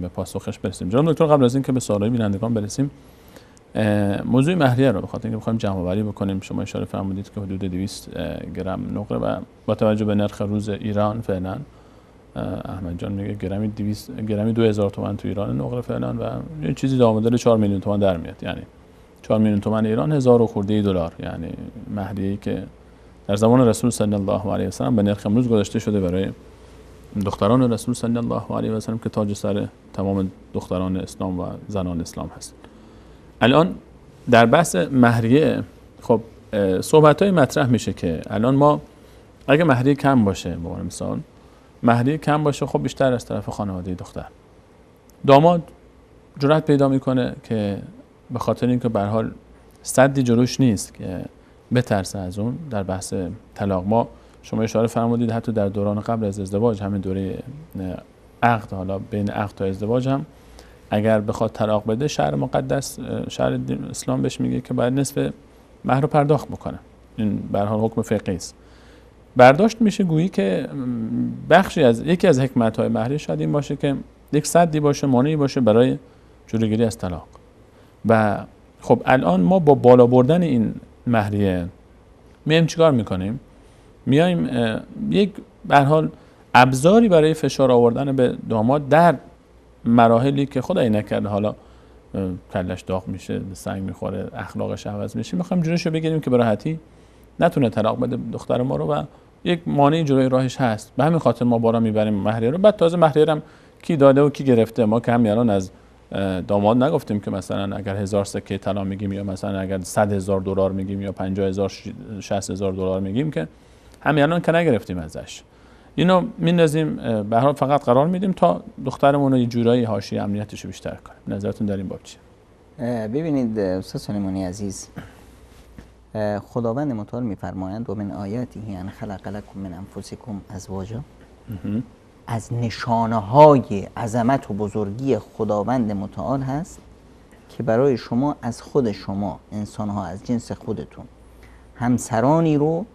به پاسخش برسیم. جناب دکتر، قبل از اینکه به سوال‌های بینندگان برسیم، موضوع مهریه رو بخاطر اینکه بخوایم جمع‌آوری بکنیم، شما اشاره فرمودید که حدود 200 گرم نقره و با توجه به نرخ روز ایران فعلا احمد جان میگه گرمی 200 گرمی 2000 تومان تو ایران نقره فعلا و یه چیزی دامدار 4 میلیون تومان در میاد، یعنی 4 میلیون تومان ایران 1000 و خورده دلار، یعنی مهریه‌ای که در زمان رسول صلی الله علیه و سلم به نرخ امروز گذاشته شده برای دختران رسول صلی الله علیه و سلم که تاج سر تمام دختران اسلام و زنان اسلام هست. الان در بحث مهریه خب صحبت‌های مطرح میشه که الان ما اگه مهریه کم باشه، به عنوان مثال مهریه کم باشه، خب بیشتر از طرف خانواده دختر، داماد جرأت پیدا میکنه که به خاطر اینکه به هر حال سدی جلوش نیست که بترسه از اون. در بحث طلاق ما شما اشاره فرمودید حتی در دوران قبل از ازدواج، همین دوره عقد، حالا بین عقد تا ازدواج هم اگر بخواد طلاق بده، شرع مقدس، شرع اسلام بهش میگه که باید نصف مهر رو پرداخت بکنه. این به هر حال حکم فقهی است. برداشت میشه گویی که بخشی از یکی از حکمت‌های مهریه شاید این باشه که یک سدی باشه، مانعی باشه برای جلوگیری از طلاق. و خب الان ما با بالا بردن این مهریه میایم چیکار میکنیم؟ میایم یک به هر حال ابزاری برای فشار آوردن به داماد در مراحلی که خدای نکرده حالا کلش داغ میشه، سنگ میخوره، اخلاقش عوض میشه، میخوایم جلوشو بگیریم که به راحتی نتونه طلاق بده دختر ما رو و یک مانعی جلوی راهش هست. به همین خاطر ما بالا میبریم مهریه رو. بعد تازه مهریه هم کی داده و کی گرفته، ما که همین الان از داماد نگفتیم که مثلا اگر 1000 سکه طلا میگیم یا مثلا اگر 100,000 دلار میگیم یا 50,000 60,000 دلار میگیم، که همین الان که نگرفتیم ازش. اینو میندازیم به هر حال، فقط قرار میدیم تا دخترمون رو یه جورایی حاشیه امنیتش رو بیشتر کنیم. نظرتون در این باب چیه؟ ببینید استاد سلیمانی عزیز، خداوند متعال میفرمایند و من آیاته ان خلق لکم من انفسکم ازواجا. از نشانه های عظمت و بزرگی خداوند متعال هست که برای شما از خود شما انسان ها، از جنس خودتون همسرانی رو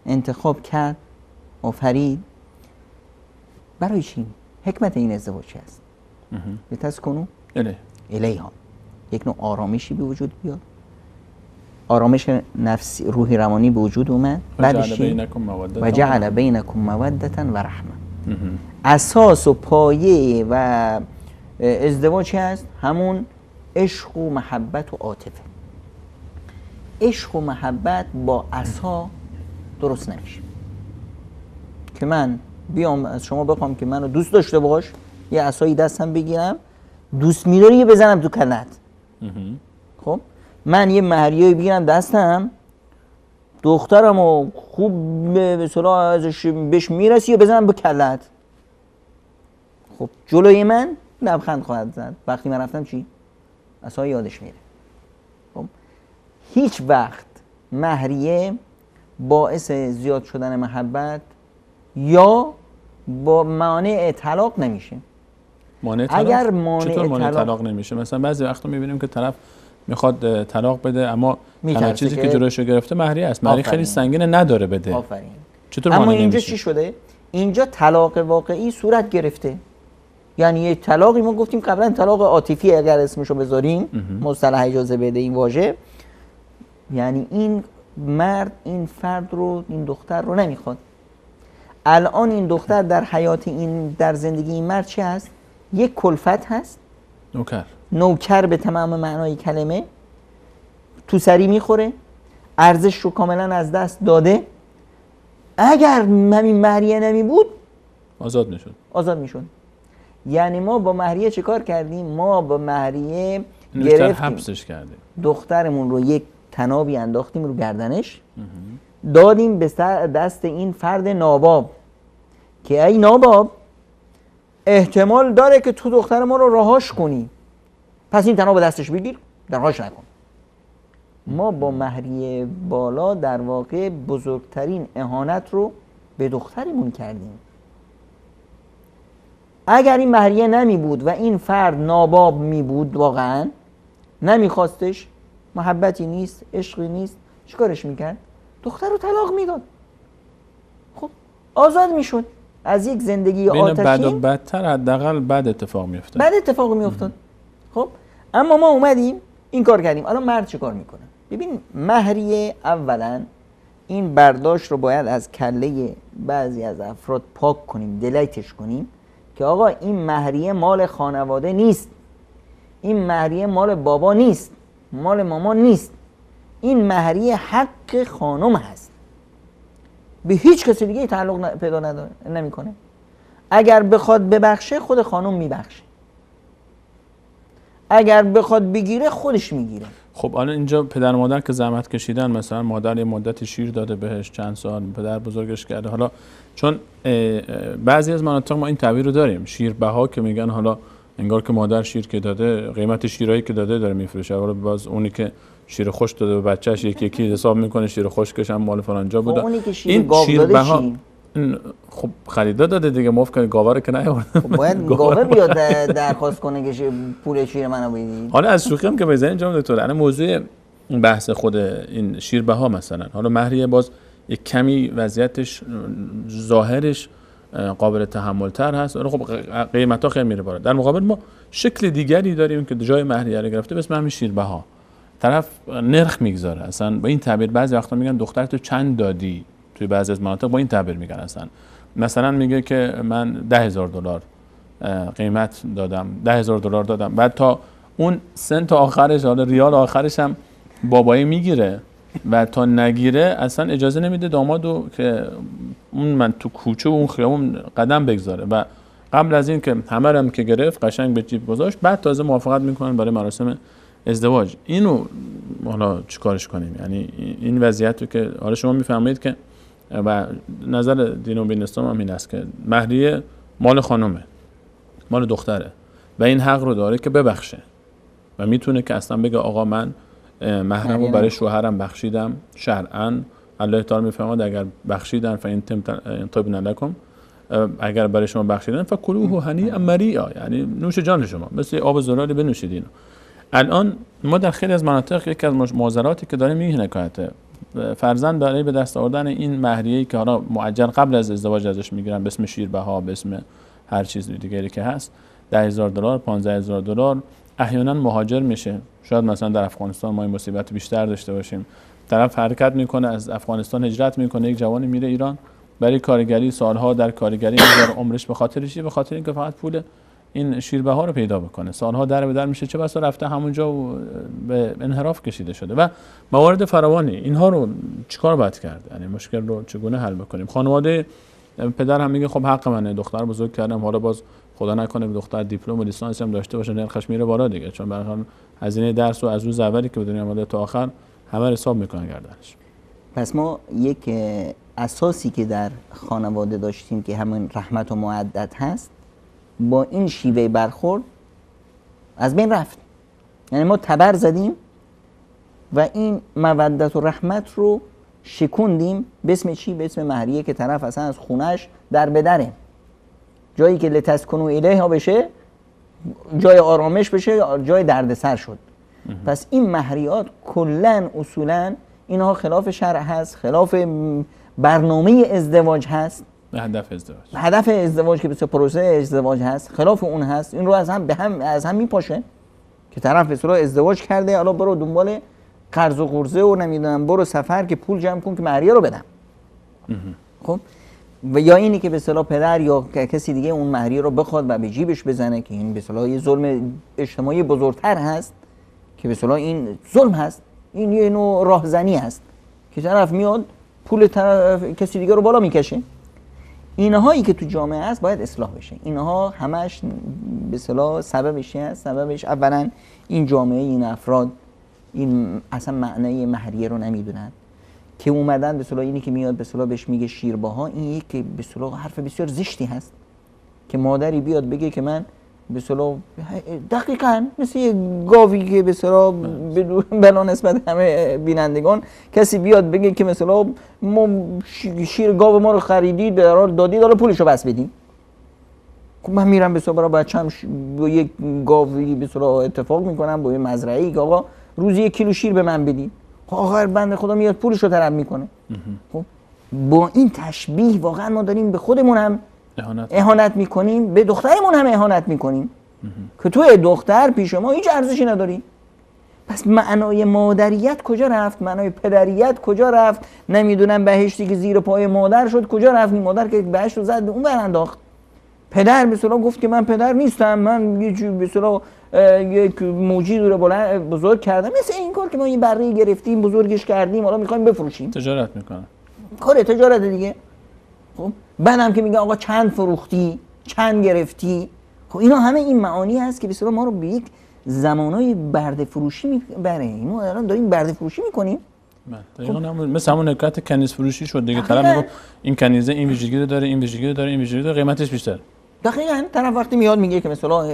انتخاب کرد، آفرید. برای چی؟ حکمت این ازدواج چی هست؟ لتسکنوا الیها، یک نوع آرامشی به وجود بیاد، آرامش نفسی روحی روانی به وجود اومد. بعدش و جعل بینکم مودة و رحمه. اساس و پایه و ازدواج هست همون عشق و محبت و عاطفه. عشق و محبت با عصا درست نمیشه که من بیام از شما بخوام که منو دوست داشته باش، یه عصایی دستم بگیرم، دوست میداری یه بزنم تو کلت. خب من یه مهریه بگیرم دستم، دخترمو خوب به صلاح ازش بهش میرسی یا بزنم به کلت. خب جلوی من لبخند خواهد زد، وقتی من رفتم چی؟ عصا یادش میره. خب هیچ وقت مهریه باعث زیاد شدن محبت یا با مانع طلاق نمیشه. مانع طلاق؟ اگر مانع چطور مانع طلاق نمیشه؟ مثلا بعضی وقتا میبینیم که طرف میخواد طلاق بده اما تنها چیزی که جلوش رو گرفته مهریه است. مهریه خیلی سنگینه، نداره بده. آفرین. چطور مانع اما اینجا نمیشه؟ چی شده؟ اینجا طلاق واقعی صورت گرفته. یعنی یه طلاقی ما گفتیم قبلا طلاق عاطفی اگر اسمشو بذاریم، مصطلح اجازه بده این واژه، یعنی این مرد این فرد رو، این دختر رو نمیخواد. الان این دختر در حیات این، در زندگی این مرد چی هست؟ یک کلفت هست، نوکر، نوکر به تمام معنای کلمه، تو سری میخوره، ارزش رو کاملا از دست داده. اگر همین مهریه نمی بود آزاد میشد، آزاد میشد. یعنی ما با مهریه چه کار کردیم؟ ما با مهریه گرفتیم، حبسش کردیم، دخترمون رو یک تنابی انداختیم رو گردنش، دادیم به دست این فرد ناباب که ای ناباب احتمال داره که تو دختر ما رو رهاش کنی، پس این تناب دستش بگیر، رهاش نکن. ما با مهریه بالا در واقع بزرگترین اهانت رو به دخترمون کردیم. اگر این مهریه نمی بود و این فرد ناباب می بود، واقعا نمیخواستش، محبتی نیست، عشقی نیست، چیکارش میکرد؟ دختر رو طلاق میداد. خب آزاد میشد از یک زندگی آتشین. بعد و بدتر، حداقل بعد اتفاق میافتاد. بعد اتفاق میافتاد. خب اما ما اومدیم این کار کردیم. الان مرد چه کار میکنه؟ ببین مهریه اولا این برداشت رو باید از کله بعضی از افراد پاک کنیم، دلیتش کنیم که آقا این مهریه مال خانواده نیست، این مهریه مال بابا نیست، مال مامان نیست، این مهریه حق خانم هست، به هیچ کسی دیگه تعلق پیدا نمیکنه. اگر بخواد ببخشه خود خانم میبخشه، اگر بخواد بگیره خودش میگیره. خب الان اینجا پدر مادر که زحمت کشیدن، مثلا مادر یه مدت شیر داده بهش چند سال، پدر بزرگش کرده. حالا چون بعضی از مناطق ما این تعبیر رو داریم، شیر بها که میگن، حالا انگار که مادر شیر که داده، قیمت شیرایی که داده داره میفروشه. حالا باز اونی که شیر خشک داده به بچه‌ش یکی یکی حساب میکنه، شیر خشکش هم مال فلانجا بوده. اونی که شیر گاو داده چی؟ خب خریده داده دیگه، مفت که گاوه رو که نیاورده. خب باید گاوه بیاد درخواست کنه که پول شیر منو بدید. حالا از شوخی هم که بزنیم جناب دکتر، الان موضوع بحث خود این شیربها مثلا، حالا مهریه باز یک کمی وضعیتش ظاهرش قابل تحمل تر هست، ولی خب قیمت ها خیلی میره بالا. در مقابل ما شکل دیگری داریم که جای مهریه رو گرفته به اسم همین شیربها. طرف نرخ میگذاره اصلا با این تعبیر. بعضی وقتا میگن دختر تو چند دادی، توی بعضی از مناطق با این تعبیر میگن اصلا. مثلا میگه که من $10,000 قیمت دادم، $10,000 دادم، بعد تا اون سنت آخرش، حالا ریال آخرش هم بابایی میگیره و تا نگیره اصلا اجازه نمیده دامادو که اون من تو کوچه و اون خیابون قدم بگذاره. و قبل از این که همه هم که گرفت قشنگ به جیب گذاشت، بعد تازه موافقت میکنن برای مراسم ازدواج. اینو حالا چیکارش کنیم؟ یعنی این وضعیت رو که حالا شما میفهمید که و نظر دین و بین اسلام هم این است که مهریه مال خانومه، مال دختره و این حق رو داره که ببخشه و میتونه که اصلا بگه آقا من محرم رو برای شوهرم بخشیدم شرعاً. الله تعالی میفرماد اگر بخشیدن فان طبن لکم، اگر برای شما بخشیدن فکلوه هنیئا مریئا، یعنی نوش جان شما، مثل آب زلالی بنوشید اینو. الان ما در خیلی از مناطق یکی از معضلاتی که داریم این حکایته، فرزند برای به دست آوردن این مهریه‌ای که حالا معجل قبل از ازدواج ازش میگیرن به اسم شیربها، به اسم هر چیز دیگری که هست، $10,000 $15,000، احیانا مهاجر میشه. شاید مثلا در افغانستان ما این مصیبت بیشتر داشته باشیم. طرف حرکت میکنه از افغانستان هجرت میکنه، یک جوانی میره ایران برای کارگری، سالها در کارگری میذاره عمرش، به خاطر چی؟ به خاطر اینکه فقط پول این شیربها رو پیدا بکنه. سالها در به در میشه، چه بسا رفته همونجا و به انحراف کشیده شده و موارد فراوانی. اینها رو چیکار باید کرد؟ یعنی مشکل رو چگونه حل بکنیم؟ خانواده پدر هم میگه خب حق منه، دختر بزرگ کردم، حالا باز خدا نکنه به دختر دیپلم و لیسانس هم داشته باشه نرخش میره بالا دیگه، چون به هر حال هزینه درس و از روز اولی که به دنیا اومده تا آخر همه حساب میکنن گردنش. پس ما یک اساسی که در خانواده داشتیم که همون رحمت و مودت هست، با این شیوه برخورد از بین رفت. یعنی ما تبر زدیم و این مودت و رحمت رو شکوندیم به اسم چی؟ به اسم مهریه که طرف اصلا از خونش در به دره، جایی که لتسکنو الیها بشه، جای آرامش بشه، جای دردسر شد. پس این مهریات کلا اصولا اینها خلاف شرع هست، خلاف برنامه ازدواج هست، هدف ازدواج، هدف ازدواج که به پروسه ازدواج هست، خلاف اون هست. این رو از هم به هم از هم میپاشه که طرف به اصطلاح ازدواج کرده، حالا برو دنبال قرض و قرضه و نمیدونم برو سفر که پول جمع کن که مهریه رو بدم. خب و یا اینی که به اصطلاح پدر یا کسی دیگه اون مهریه رو بخواد و به جیبش بزنه، که این به اصطلاح یه ظلم اجتماعی بزرگتر هست، که به اصطلاح این ظلم هست، این یه نوع راهزنی هست که طرف میاد پول طرف کسی دیگه رو بالا میکشه. اینهایی که تو جامعه هست باید اصلاح بشه. اینها همش به اصطلاح سببش هست. سببش اولا این جامعه، این افراد، این اصلا معنای مهریه رو نمیدونن که اومدن به اصطلاح اینی که میاد به اصطلاح بهش میگه شیربها، این یک به اصطلاح حرف بسیار زشتی هست که مادری بیاد بگه که من به اصطلاح دقیقاً مثل یه گاوی که به اصطلاح بلا نسبت همه بینندگان کسی بیاد بگه که مثلا ما شیر گاو ما رو خریدید، به هر حال دادید، حالا پولشو بس بدین. خب من میرم به اصطلاح برای بچه‌م با یک گاوی به اصطلاح اتفاق میکنم با یه مزرعه‌ای که آقا روزی 1 کیلو شیر به من بدین. آخر بنده خدا میاد پولشو طلب میکنه. خب با این تشبیه واقعا ما داریم به خودمون هم اهانت میکنیم، به دخترمون هم اهانت میکنیم که تو دختر پیش ما هیچ ارزشی نداری. پس معنای مادریت کجا رفت؟ معنای پدریت کجا رفت؟ نمیدونم بهشتی که زیر پای مادر شد کجا رفت؟ مادر که بهشت رو زد اون برانداخت. پدر به اصطلاح گفت که من پدر نیستم، من یه به اصطلاح یک موجودی رو بزرگ کردم. مثل این کار که ما این بره گرفتیم بزرگش کردیم، حالا میخوایم بفروشیم، تجارت میکنه، کار تجارت دیگه. خب بعدم که میگه آقا چند فروختی، چند گرفتی. خب اینا همه این معانی هست که به اصطلاح ما رو به یک زمانای برده فروشی میبره. ما الان داریم برده فروشی میکنیم. دقیقاً مثل همون حکایت کنیز فروشی شد دیگه. طرف میگه این کنیزه این ویژگی رو داره، این ویژگی رو داره، این ویژگی رو داره، قیمتش بیشتر. دقیقاً طرف وقتی میاد میگه که مثلا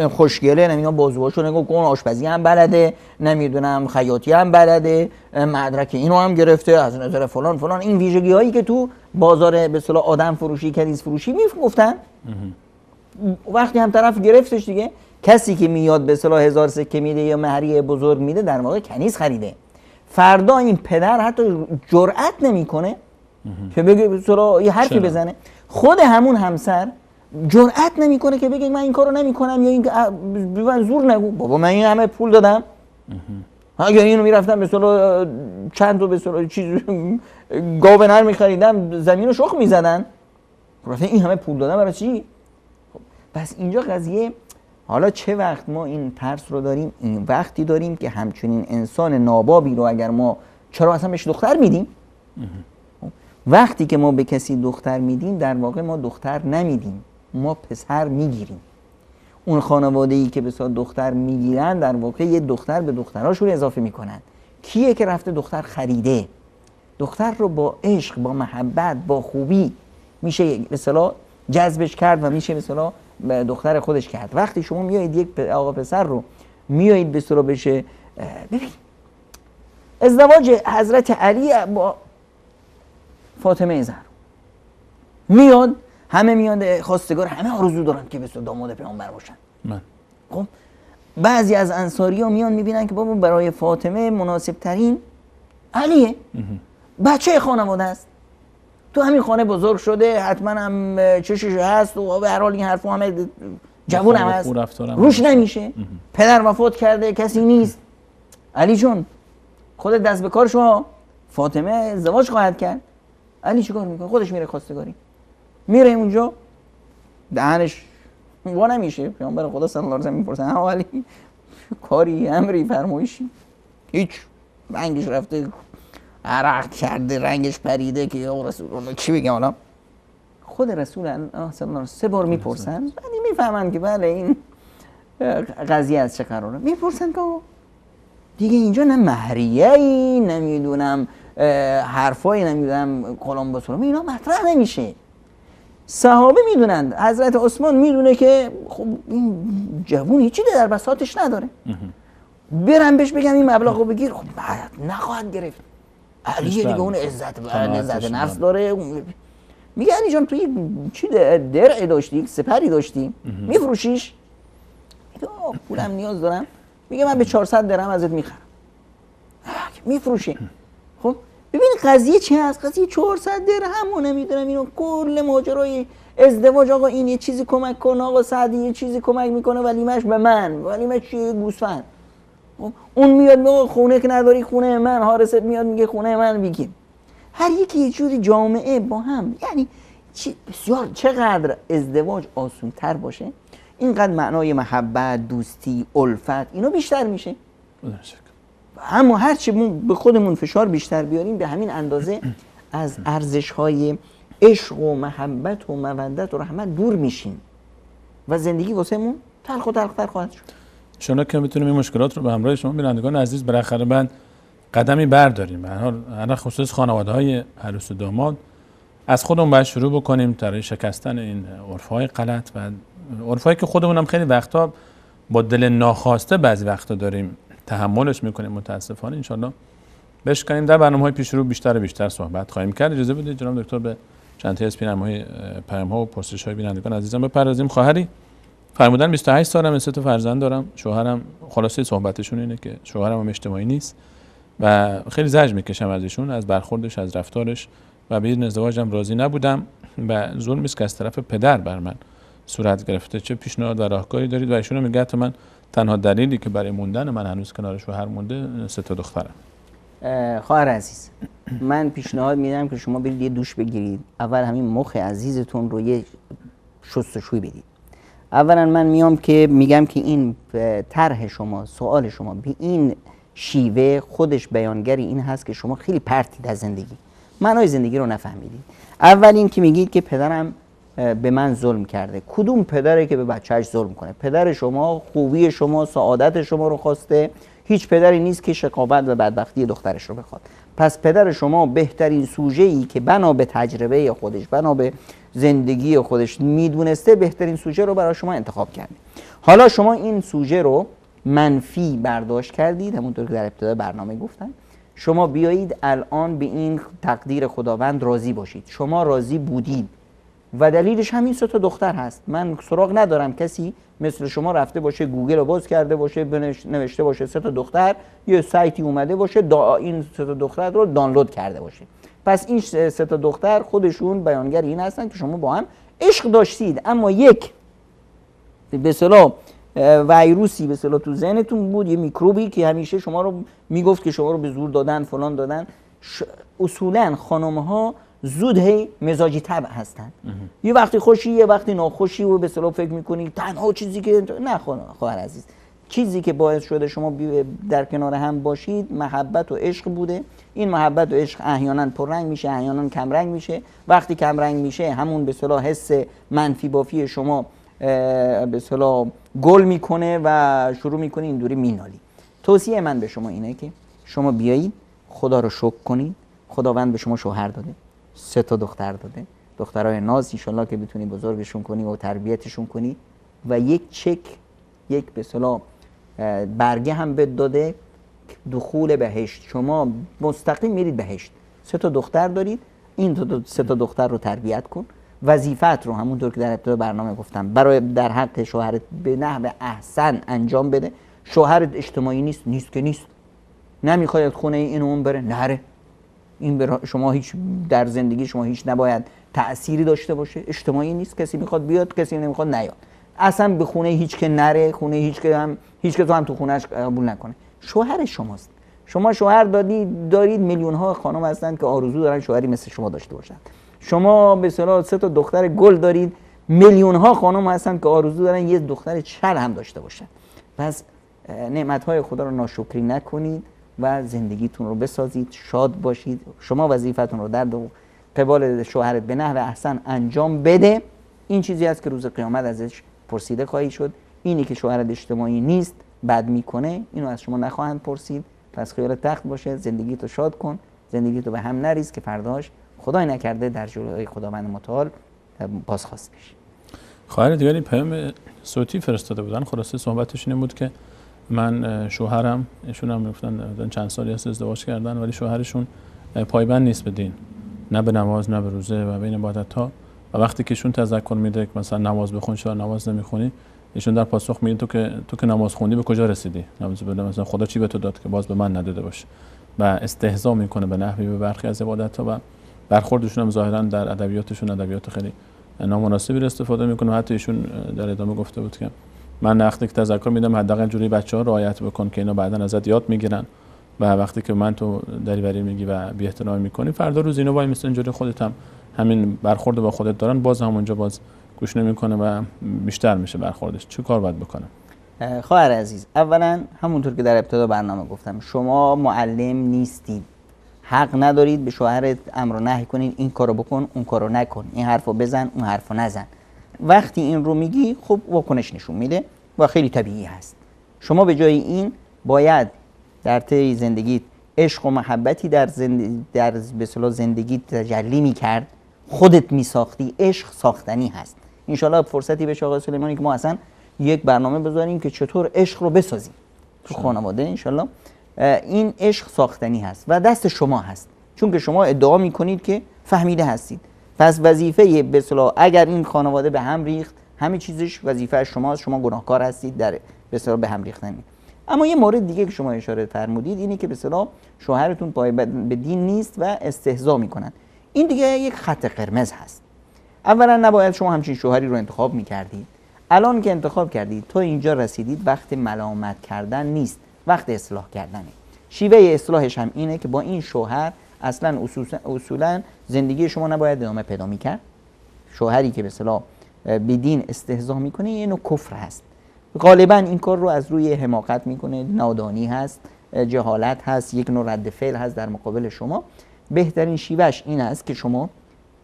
خوشگله، نمیدونم بازوهاشو نگاه کن، آشپزی هم بلده، نمیدونم خیاطی هم بلده، مدرک اینو هم گرفته، از نظر فلان فلان، این ویژگی هایی که تو بازار به اصطلاح آدم فروشی، کنیز فروشی میگفتن. وقتی هم طرف گرفتش دیگه، کسی که میاد به اصطلاح 1000 سکه میده یا مهریه بزرگ میده، در واقع کنیز خریده. فردا این پدر حتی جرأت نمیکنه که بگه به اصطلاح یه حرفی بزنه. خود همون همسر جرأت نمیکنه که بگه من این کارو نمیکنم یا این به من زور نگو، بابا من این همه پول دادم، اگه اینو میرفتم به اصطلاح چند تا به اصطلاح چیز گاو نر میخریدم، زمینو شخ میزدن، رفتم این همه پول دادم برای چی؟ پس اینجا قضیه، حالا چه وقت ما این ترس رو داریم؟ این وقتی داریم که همچنین انسان نابابی رو اگر ما چرا اصلا بهش دختر میدیم؟ وقتی که ما به کسی دختر میدیم، در واقع ما دختر نمیدیم، ما پسر میگیریم. اون خانواده‌ای که به دختر میگیرن، در واقع یه دختر به دختراشون اضافه میکنن. کیه که رفته دختر خریده؟ دختر رو با عشق، با محبت، با خوبی میشه به اصطلاح جذبش کرد و میشه به اصطلاح دختر خودش کرد. وقتی شما میایید یک آقا پسر رو میایید به اصطلاح بشه، ببین ازدواج حضرت علی با فاطمه زهرا میاد، همه میاد خواستگار، همه آرزو دارن که به داماد پیامبر باشن. خب بعضی از انصاری ها میان میبینن که بابا برای فاطمه مناسب ترین علیه، بچه خانواده است، تو همین خانه بزرگ شده، حتما هم چشش هست و به هر حال این حرفا همه جوون هم هست، روش نمیشه، پدر وفات کرده، کسی نیست، علی جون خودت دست به کار شو، فاطمه ازدواج خواهد کرد. علی چیکار میکنه؟ خودش میره خواستگاری، میره اونجا، دهنش وا نمیشه. پیامبر خدا صلی الله علیه و آله میپرسن ها علی کاری، امری، فرمایشی؟ هیچ، رنگش رفته، عرق کرده، رنگش پریده که یا رسول الله چی بگم. حالا خود رسول الله صلی الله علیه و سه بار میپرسن، بعد میفهمن که بله این قضیه از چه قراره. میپرسن که دیگه اینجا نه مهریه ای، نمیدونم حرفایی، نمیدونم کلام بسلام، اینا مطرح نمیشه. صحابه میدونند، حضرت عثمان میدونه که خب این جوون هیچی در بساطش نداره، برم بهش بگم این مبلغ رو بگیر، خب نخواهد گرفت. علی دیگه اون عزت نفس داره. میگه علی جان تو یک چی درع داشتی، یک سپری داشتی، میفروشیش؟ میگه پولم نیاز دارم. میگه من به 400 درهم ازت میخرم. میفروشه. خب ببین قضیه چی هست؟ قضیه 400 درهم و نمیدونم اینو، کل ماجرای ازدواج، آقا این یه چیزی کمک کن، آقا سعدی یه چیزی کمک میکنه، ولیمش به من، ولیمش چیه؟ گوسفند. خب اون میاد میگه خونه که نداری، خونه من، حارست میاد میگه خونه من بگیر. هر یکی یه جوری جامعه با هم، یعنی بسیار چقدر ازدواج آسان تر باشه، اینقدر معنای محبت، دوستی، الفت اینا بیشتر میشه. اما هرچی به خودمون فشار بیشتر بیاریم، به همین اندازه از ارزش‌های عشق و محبت و مودت و رحمت دور میشیم و زندگی واسهمون تلخ و تلختر خواهد شد. انشالله که بتونیم این مشکلات رو به همراه شما بینندگان عزیز بالاخره بعد قدمی برداریم. به هر حال خصوص خانواده‌های عروس و داماد از خودمون باید شروع بکنیم برای شکستن این عرف‌های غلط و عرف‌هایی که خودمون هم خیلی وقتا با دل ناخواسته بعضی وقتا داریم تحملش میکنیم متاسفانه. انشالله بشکنیم. در برنامه‌های پیش رو بیشتر و بیشتر صحبت خواهیم کرد. اجازه بدید جناب دکتر به چند تا از پیام‌ها و پرسش‌های بینندگان عزیزم بپردازیم. خواهری فرمودن 28 سالم، سه تا فرزند دارم، شوهرم، خلاصه صحبتشون اینه که شوهرم هم اجتماعی نیست و خیلی زجر میکشم از ایشون، از برخوردش، از رفتارش و به این ازدواجم راضی نبودم و ظلمی است که از طرف پدر بر من صورت گرفته. چه پیشنهاد و راهکاری دارید؟ و ایشون میگه حتی من تنها دلیلی که برای موندن من هنوز کنار شوهر مونده 3 تا دخترم. خواهر عزیز، من پیشنهاد میدم که شما برید یه دوش بگیرید، اول همین مخ عزیزتون رو یه شستشوی بدید. اولا من میام که میگم که این طرح شما، سوال شما به این شیوه خودش بیانگر این هست که شما خیلی پرتید از زندگی، معنای زندگی رو نفهمیدید. اول این که میگید که پدرم به من ظلم کرده. کدوم پدره که به بچهش ظلم کنه؟ پدر شما خوبی شما، سعادت شما رو خواسته. هیچ پدری نیست که شقاوت و بدبختی دخترش رو بخواد. پس پدر شما بهترین سوژه‌ای که بنا به تجربه خودش، بنا به زندگی خودش میدونسته، بهترین سوژه رو برای شما انتخاب کرده. حالا شما این سوژه رو منفی برداشت کردید، همونطور که در ابتدای برنامه گفتم. شما بیایید الان به این تقدیر خداوند راضی باشید. شما راضی بودید و دلیلش همین 3 تا دختر هست. من سراغ ندارم کسی مثل شما رفته باشه گوگل رو باز کرده باشه، نوشته باشه 3 تا دختر، یه سایتی اومده باشه این 3 تا دختر رو دانلود کرده باشه. پس این 3 تا دختر خودشون بیانگر این هستن که شما با هم عشق داشتید، اما یک به اصطلاح ویروسی به اصطلاح تو ذهنتون بود، یه میکروبی که همیشه شما رو میگفت که شما رو به زور دادن، فلان دادن. اصولا خانم ها زود هی مزاجی طبع هستن. یه وقتی خوشی، یه وقتی ناخوشی و به اصطلاح فکر میکنی تنها چیزی که نه خواهر عزیز، چیزی که باعث شده شما در کنار هم باشید محبت و عشق بوده. این محبت و عشق احیانا پررنگ میشه، احیانا کمرنگ میشه. وقتی کمرنگ میشه همون به اصطلاح حس منفی بافی شما به اصطلاح گل میکنه و شروع میکنی اینجوری مینالی. توصیه من به شما اینه که شما بیایید خدا رو شکر کنید. خداوند به شما شوهر داده، 3 تا دختر داده، دخترای ناز انشالله که بتونی بزرگشون کنی و تربیتشون کنی، و یک چک، یک به اصطلاح برگه هم بهت داده، دخول بهشت. شما مستقیم میرید بهشت. 3 تا دختر دارید، این 3 تا دختر رو تربیت کن. وظیفت رو همونطور که در ابتدا برنامه گفتم برای در حق شوهرت به نحو احسن انجام بده. شوهرت اجتماعی نیست، نیست که نیست، نمیخواد خونه این اون بره، نره. این شما هیچ در زندگی شما هیچ نباید تأثیری داشته باشه. اجتماعی نیست، کسی میخواد بیاد، کسی نمیخواد نیاد. اصلا به خونه هیچ که نره، خونه هیچ که هم هیچ که تو هم تو خونهش قبول نکنه. شوهر شماست. شما شوهر دارید، میلیون ها خانم هستن که آرزو دارن شوهری مثل شما داشته باشن. شما به اصطلاح 3 تا دختر گل دارید، میلیون ها خانم هستن که آرزو دارن یه دختر چل هم داشته باشن. پس نعمت های خدا رو ناشکری نکنید و زندگیتون رو بسازید، شاد باشید. شما وظیفتون رو در قبال شوهرت به نحو احسن انجام بده. این چیزی است که روز قیامت ازش پرسیده خواهی شد. اینی که شوهرت اجتماعی نیست، بد میکنه، اینو از شما نخواهند پرسید. پس خیال تخت باشه، زندگیتو شاد کن، زندگیتو به هم نریز که فرداش خدای نکرده در جلوی خداوند متعال بازخواست بشی. خواهر دیگری پیام صوتی فرستاده بودن، خلاصه صحبتش این بود که من شوهرم، ایشون هم میگفتن چند سالی هست ازدواج کردن، ولی شوهرشون پایبند نیست به دین، نه به نماز نه به روزه و به این عبادت‌ها. و وقتی که ایشون تذکر میده که مثلا نماز بخون چرا نماز نمیخونی، ایشون در پاسخ میگه تو که نماز خوندی به کجا رسیدی؟ نماز بده مثلا خدا چی به تو داد که باز به من نداده باشه؟ و استهزا میکنه به نحوی به برخی از عبادت‌ها و برخوردشون هم ظاهرا در ادبیاتشون ادبیات خیلی نامناسبی رو استفاده میکنه. حتی ایشون در ادامه گفته بود که من وقتی که تذکر میدم حداقل جوری بچه‌ها رعایت بکن که اینا بعدن ازت یاد میگیرن، و وقتی که من تو دریوری میگی و بی احترامی میکنی فردا روز اینا وای میسن جوری خودت هم همین برخورد با خودت دارن، باز همونجا باز گوش نمیکنه و بیشتر میشه برخوردش. چه کار باید بکنم؟ خواهر عزیز، اولا همونطور که در ابتدا برنامه گفتم شما معلم نیستید، حق ندارید به شوهرت امر و نهی کنید این کارو بکن اون کارو نکن، این حرفو بزن اون حرفو نزن. وقتی این رو میگی خب واکنش نشون میده و خیلی طبیعی هست. شما به جای این باید در طی زندگیت عشق و محبتی در به اصطلاح زندگیت تجلی میکرد، خودت میساختی. عشق ساختنی هست. انشالله فرصتی بشه آقای سلیمانی که ما اصلا یک برنامه بذاریم که چطور عشق رو بسازیم تو خانواده. انشالله این عشق ساختنی هست و دست شما هست، چون که شما ادعا میکنید که فهمیده هستید. پس وظیفه به اصطلاح اگر این خانواده به هم ریخت، همه چیزش وظیفه شماست، شما گناهکار هستید در به اصطلاح به هم ریختن. اما یه مورد دیگه که شما اشاره فرمودید اینه که به اصطلاح شوهرتون پایبند به دین نیست و استهزا میکنن. این دیگه یک خط قرمز هست. اولا نباید شما همچین شوهری رو انتخاب میکردید. الان که انتخاب کردید تا اینجا رسیدید، وقت ملامت کردن نیست، وقت اصلاح کردنه. شیوه اصلاحش هم اینه که با این شوهر اصلا اصولا زندگی شما نباید ادامه پیدا میکرد. شوهری که به اصطلاح به دین استهزا میکنه یه نوع کفر هست. غالبا این کار رو از روی حماقت میکنه، نادانی هست، جهالت هست، یک نوع رد فعل هست در مقابل شما. بهترین شیوهش این است که شما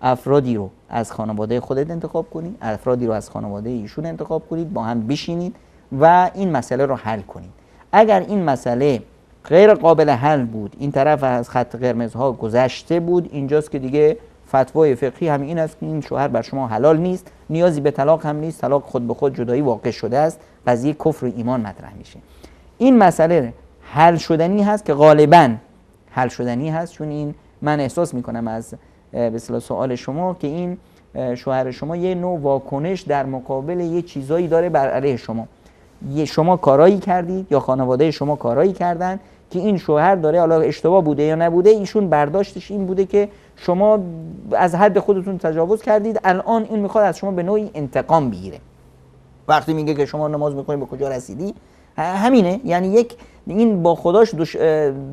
افرادی رو از خانواده خودت انتخاب کنید، افرادی رو از خانواده ایشون انتخاب کنید، با هم بشینید و این مسئله رو حل کنید. اگر این مسئله غیر قابل حل بود، این طرف از خط قرمزها گذشته بود، اینجاست که دیگه فتوای فقهی هم این است که این شوهر بر شما حلال نیست، نیازی به طلاق هم نیست، طلاق خود به خود جدایی واقع شده است، قضیه کفر و ایمان مطرح میشه. این مسئله حل شدنی هست که غالبا حل شدنی هست، چون این من احساس میکنم از به اصطلاح سوال شما که این شوهر شما یه نوع واکنش در مقابل یه چیزایی داره بر علیه شما. شما کارایی کردید یا خانواده شما کارایی کردن که این شوهر داره، حالا اشتباه بوده یا نبوده، ایشون برداشتش این بوده که شما از حد خودتون تجاوز کردید، الان این میخواد از شما به نوعی انتقام بگیره. وقتی میگه که شما نماز میخونی به کجا رسیدی، همینه. یعنی یک این با خداش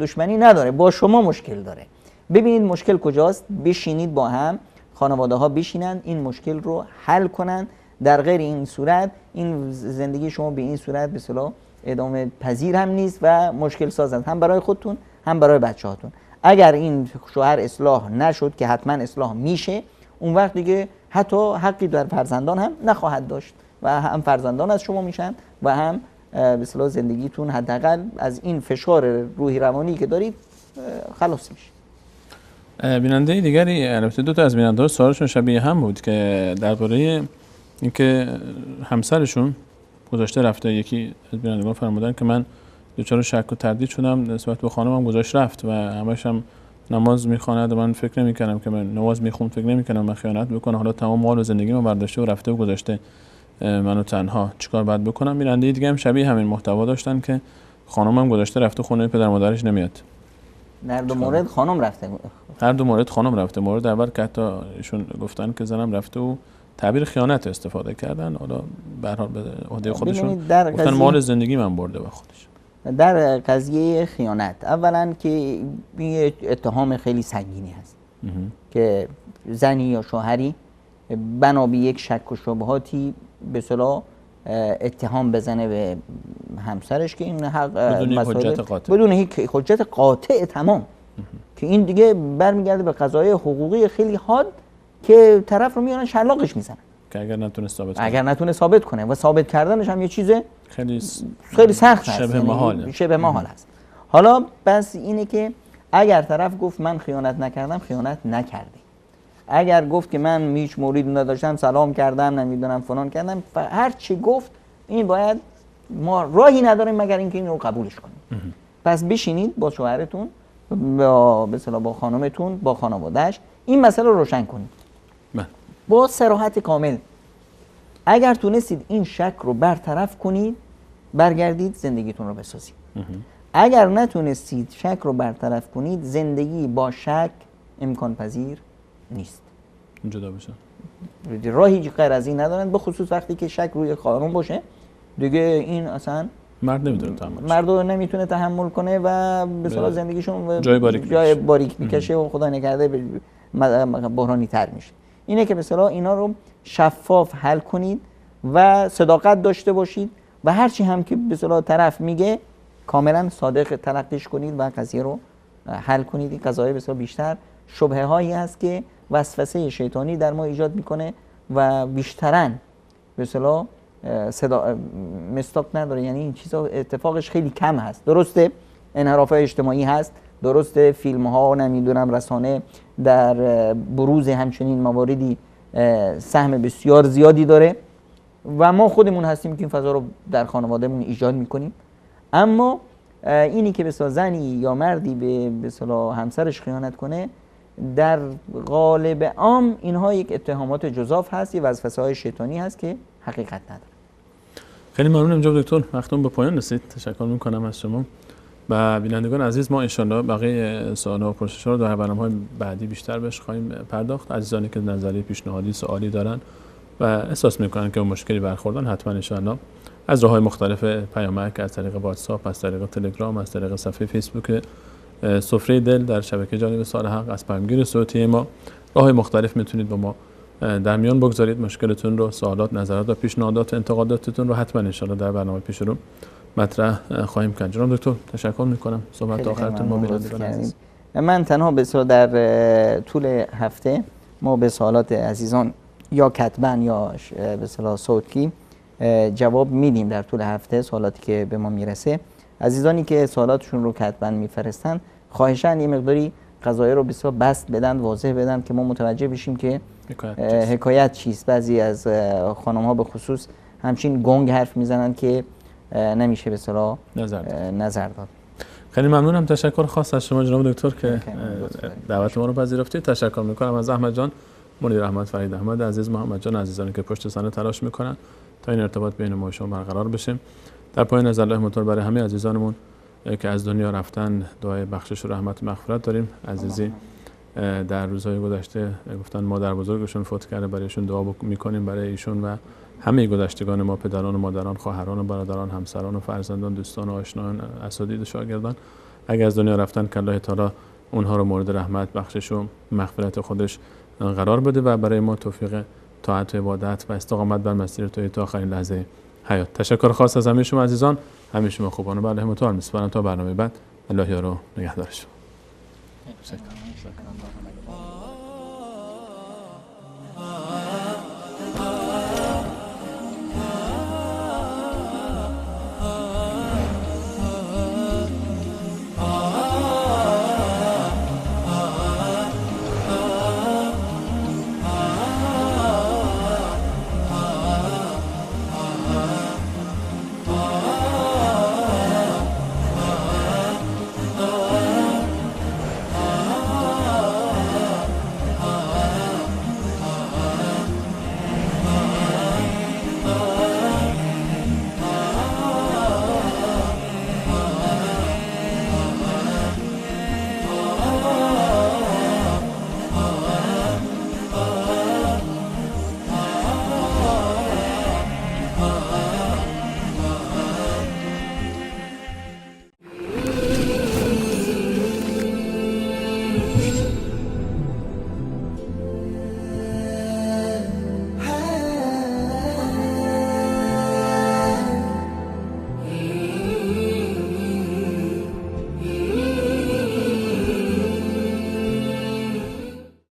دشمنی نداره، با شما مشکل داره. ببینید مشکل کجاست، بشینید با هم، خانواده ها بشینن این مشکل رو حل کنن. در غیر این صورت این زندگی شما به این صورت به اصطلاح ادامه پذیر هم نیست و مشکل ساز است، هم برای خودتون هم برای بچه هاتون. اگر این شوهر اصلاح نشد که حتما اصلاح میشه، اون وقت دیگه حتی حقی در فرزندان هم نخواهد داشت و هم فرزندان از شما میشن و هم به اصطلاح زندگیتون حداقل از این فشار روحی روانی که دارید خلاص میشه. بیننده دیگری، البته دو تا از بیننده ها سوالشون شبیه هم بود که درباره اینکه همسرشون گذاشته رفته. یکی از بینندگان فرمودن که من دچار شک و تردید شدم نسبت به خانمم، گذاشت رفت و همش هم نماز میخواند و من فکر نمی‌کردم که من نماز میخوند، فکر نمی‌کردم من خیانت بکنه. حالا تمام مال و زندگی من برداشته و رفته و گذاشته منو تنها، چیکار باید بکنم؟ بیننده دیگه هم شبیه همین محتوا داشتن که خانمم گذاشته رفته خونه پدر مادرش نمیاد. در دو مورد خانم رفته. هر دو مورد خانم رفته. مورد اول که حتی ایشون گفتن که زنم رفته و تعبیر خیانت استفاده کردن، حالا به هر حال به عهده خودشون گفتن مال زندگی من برده با خودش. در قضیه خیانت اولا که یه اتهام خیلی سنگینی هست که زنی یا شوهری بنا به یک شک و شبهاتی به اصطلاح اتهام بزنه به همسرش که این حق بدون حجت قاطع، بدون هیچ حجت قاطع تمام، که این دیگه برمیگرده به قضایای حقوقی خیلی حاد که طرف رو میارن شلاقش میزنن که اگر نتونه ثابت کنه، اگر نتونه ثابت کنه و ثابت کردنش هم یه چیز خیلی سخت هست، شبه محاله، شبه محال هست. حالا بس اینه که اگر طرف گفت من خیانت نکردم، خیانت نکرده. اگر گفت که من هیچ مورد نداشتم، سلام کردم، نمیدونم فلان کردم، هر چی گفت این باید، ما راهی نداریم مگر اینکه این رو قبولش کنیم. پس بشینید با شوهرتون، با به اصطلاح با خانمتون، با خانواده‌اش این مسئله رو روشن کنید با صراحت کامل. اگر تونستید این شک رو برطرف کنید، برگردید زندگیتون رو بسازید. اگر نتونستید شک رو برطرف کنید، زندگی با شک امکان پذیر نیست. جدا بشن، راهی غیر از این ندارن، به خصوص وقتی که شک روی خانم باشه دیگه این اصلا مرد نمیتونه تحمل، مرد نمیتونه تحمل کنه و به اصطلاح زندگیشون جای باریک میکشه و خدا نکرده بحرانی تر میشه. اینه که به اصطلاح اینا رو شفاف حل کنید و صداقت داشته باشید و هرچی هم که به اصطلاح طرف میگه کاملا صادق تلقیش کنید و قضیه رو حل کنید. این قضایا به اصطلاح بیشتر شبهه هایی هست که وسوسه شیطانی در ما ایجاد میکنه و بیشترن به اصطلاح مصداق نداره، یعنی این چیزا اتفاقش خیلی کم هست. درسته انحراف اجتماعی هست، درسته فیلم ها نمیدونم رسانه در بروز همچنین مواردی سهم بسیار زیادی داره و ما خودمون هستیم که این فضا رو در خانوادهمون ایجاد میکنیم، اما اینی که به زنی یا مردی به اصطلاح همسرش خیانت کنه در غالب عام اینها یک اتهامات جزاف هست، یه وسوسه های شیطانی هست که حقیقت نداره. خیلی ممنونم جناب دکتر، وقتون به پایان رسید. تشکر میکنم از شما و بینندگان عزیز. ما انشالله بقیه سوال‌ها و پرسش‌ها رو در برنامه‌های بعدی بیشتر بهش خواهیم پرداخت. عزیزانی که نظری، پیشنهادی، سوالی دارن و احساس میکنن که مشکلی برخوردن، حتما انشاءالله از راه‌های مختلف پیامک، از طریق واتساپ، از طریق تلگرام، از طریق صفحه فیسبوک سفره دل در شبکه جانی وصال حق، از پیامگیر صوتی ما، راه‌های مختلف میتونید با ما در میان بگذارید مشکلتون رو، سوالات، نظرات و پیشنهادات و انتقاداتتون رو حتما انشاءالله در برنامه پیش رو مطرح خواهیم کرد. جناب دکتر تشکر میکنم. صحبت آخرتون ما بینندگان عزیز. من تنها به در طول هفته ما به سوالات عزیزان یا کتبا یا به اصطلاح صوتی جواب میدیم. در طول هفته سوالاتی که به ما میرسه، عزیزانی که سوالاتشون رو کتبا میفرستن خواهشاً یه مقداری قضایا رو بسیار بسط بدن، واضح بدن که ما متوجه بشیم که حکایت چیست. بعضی از خانم ها به خصوص همچین گنگ حرف میزنن که نمیشه به اصطلاح نظر داد. خیلی ممنونم. تشکر خاص از شما جناب دکتر که دعوت ما رو پذیرفتید. تشکر میکنم از احمد جان، منیر احمد، فرید احمد عزیز، محمد جان، عزیزانی که پشت صحنه تلاش میکنن تا این ارتباط بین ما و شما برقرار بشه. در پایان از الله متعال برای همه عزیزانمون که از دنیا رفتن دعای بخشش و رحمت و مغفرت داریم. عزیزی در روزهای گذشته گفتن مادر بزرگشون فوت کرده، برایشون دعا میکنیم، برای ایشون و همه گذشتگان ما، پدران و مادران، خواهران و برادران، همسران و فرزندان، دوستان و آشنایان، اساتید و شاگردان، اگر از دنیا رفتن که الله تعالی اونها رو مورد رحمت، بخشش و مغفرت خودش قرار بده و برای ما توفیق طاعت و عبادت و استقامت بر مسیر توحید تا آخرین لحظه حیات. تشکر خاص از همه شما عزیزان، همه شما خوبان و بر الله متعال میسپارم تا برنامه بعد. الله یارو نگهدارشون. تشکر.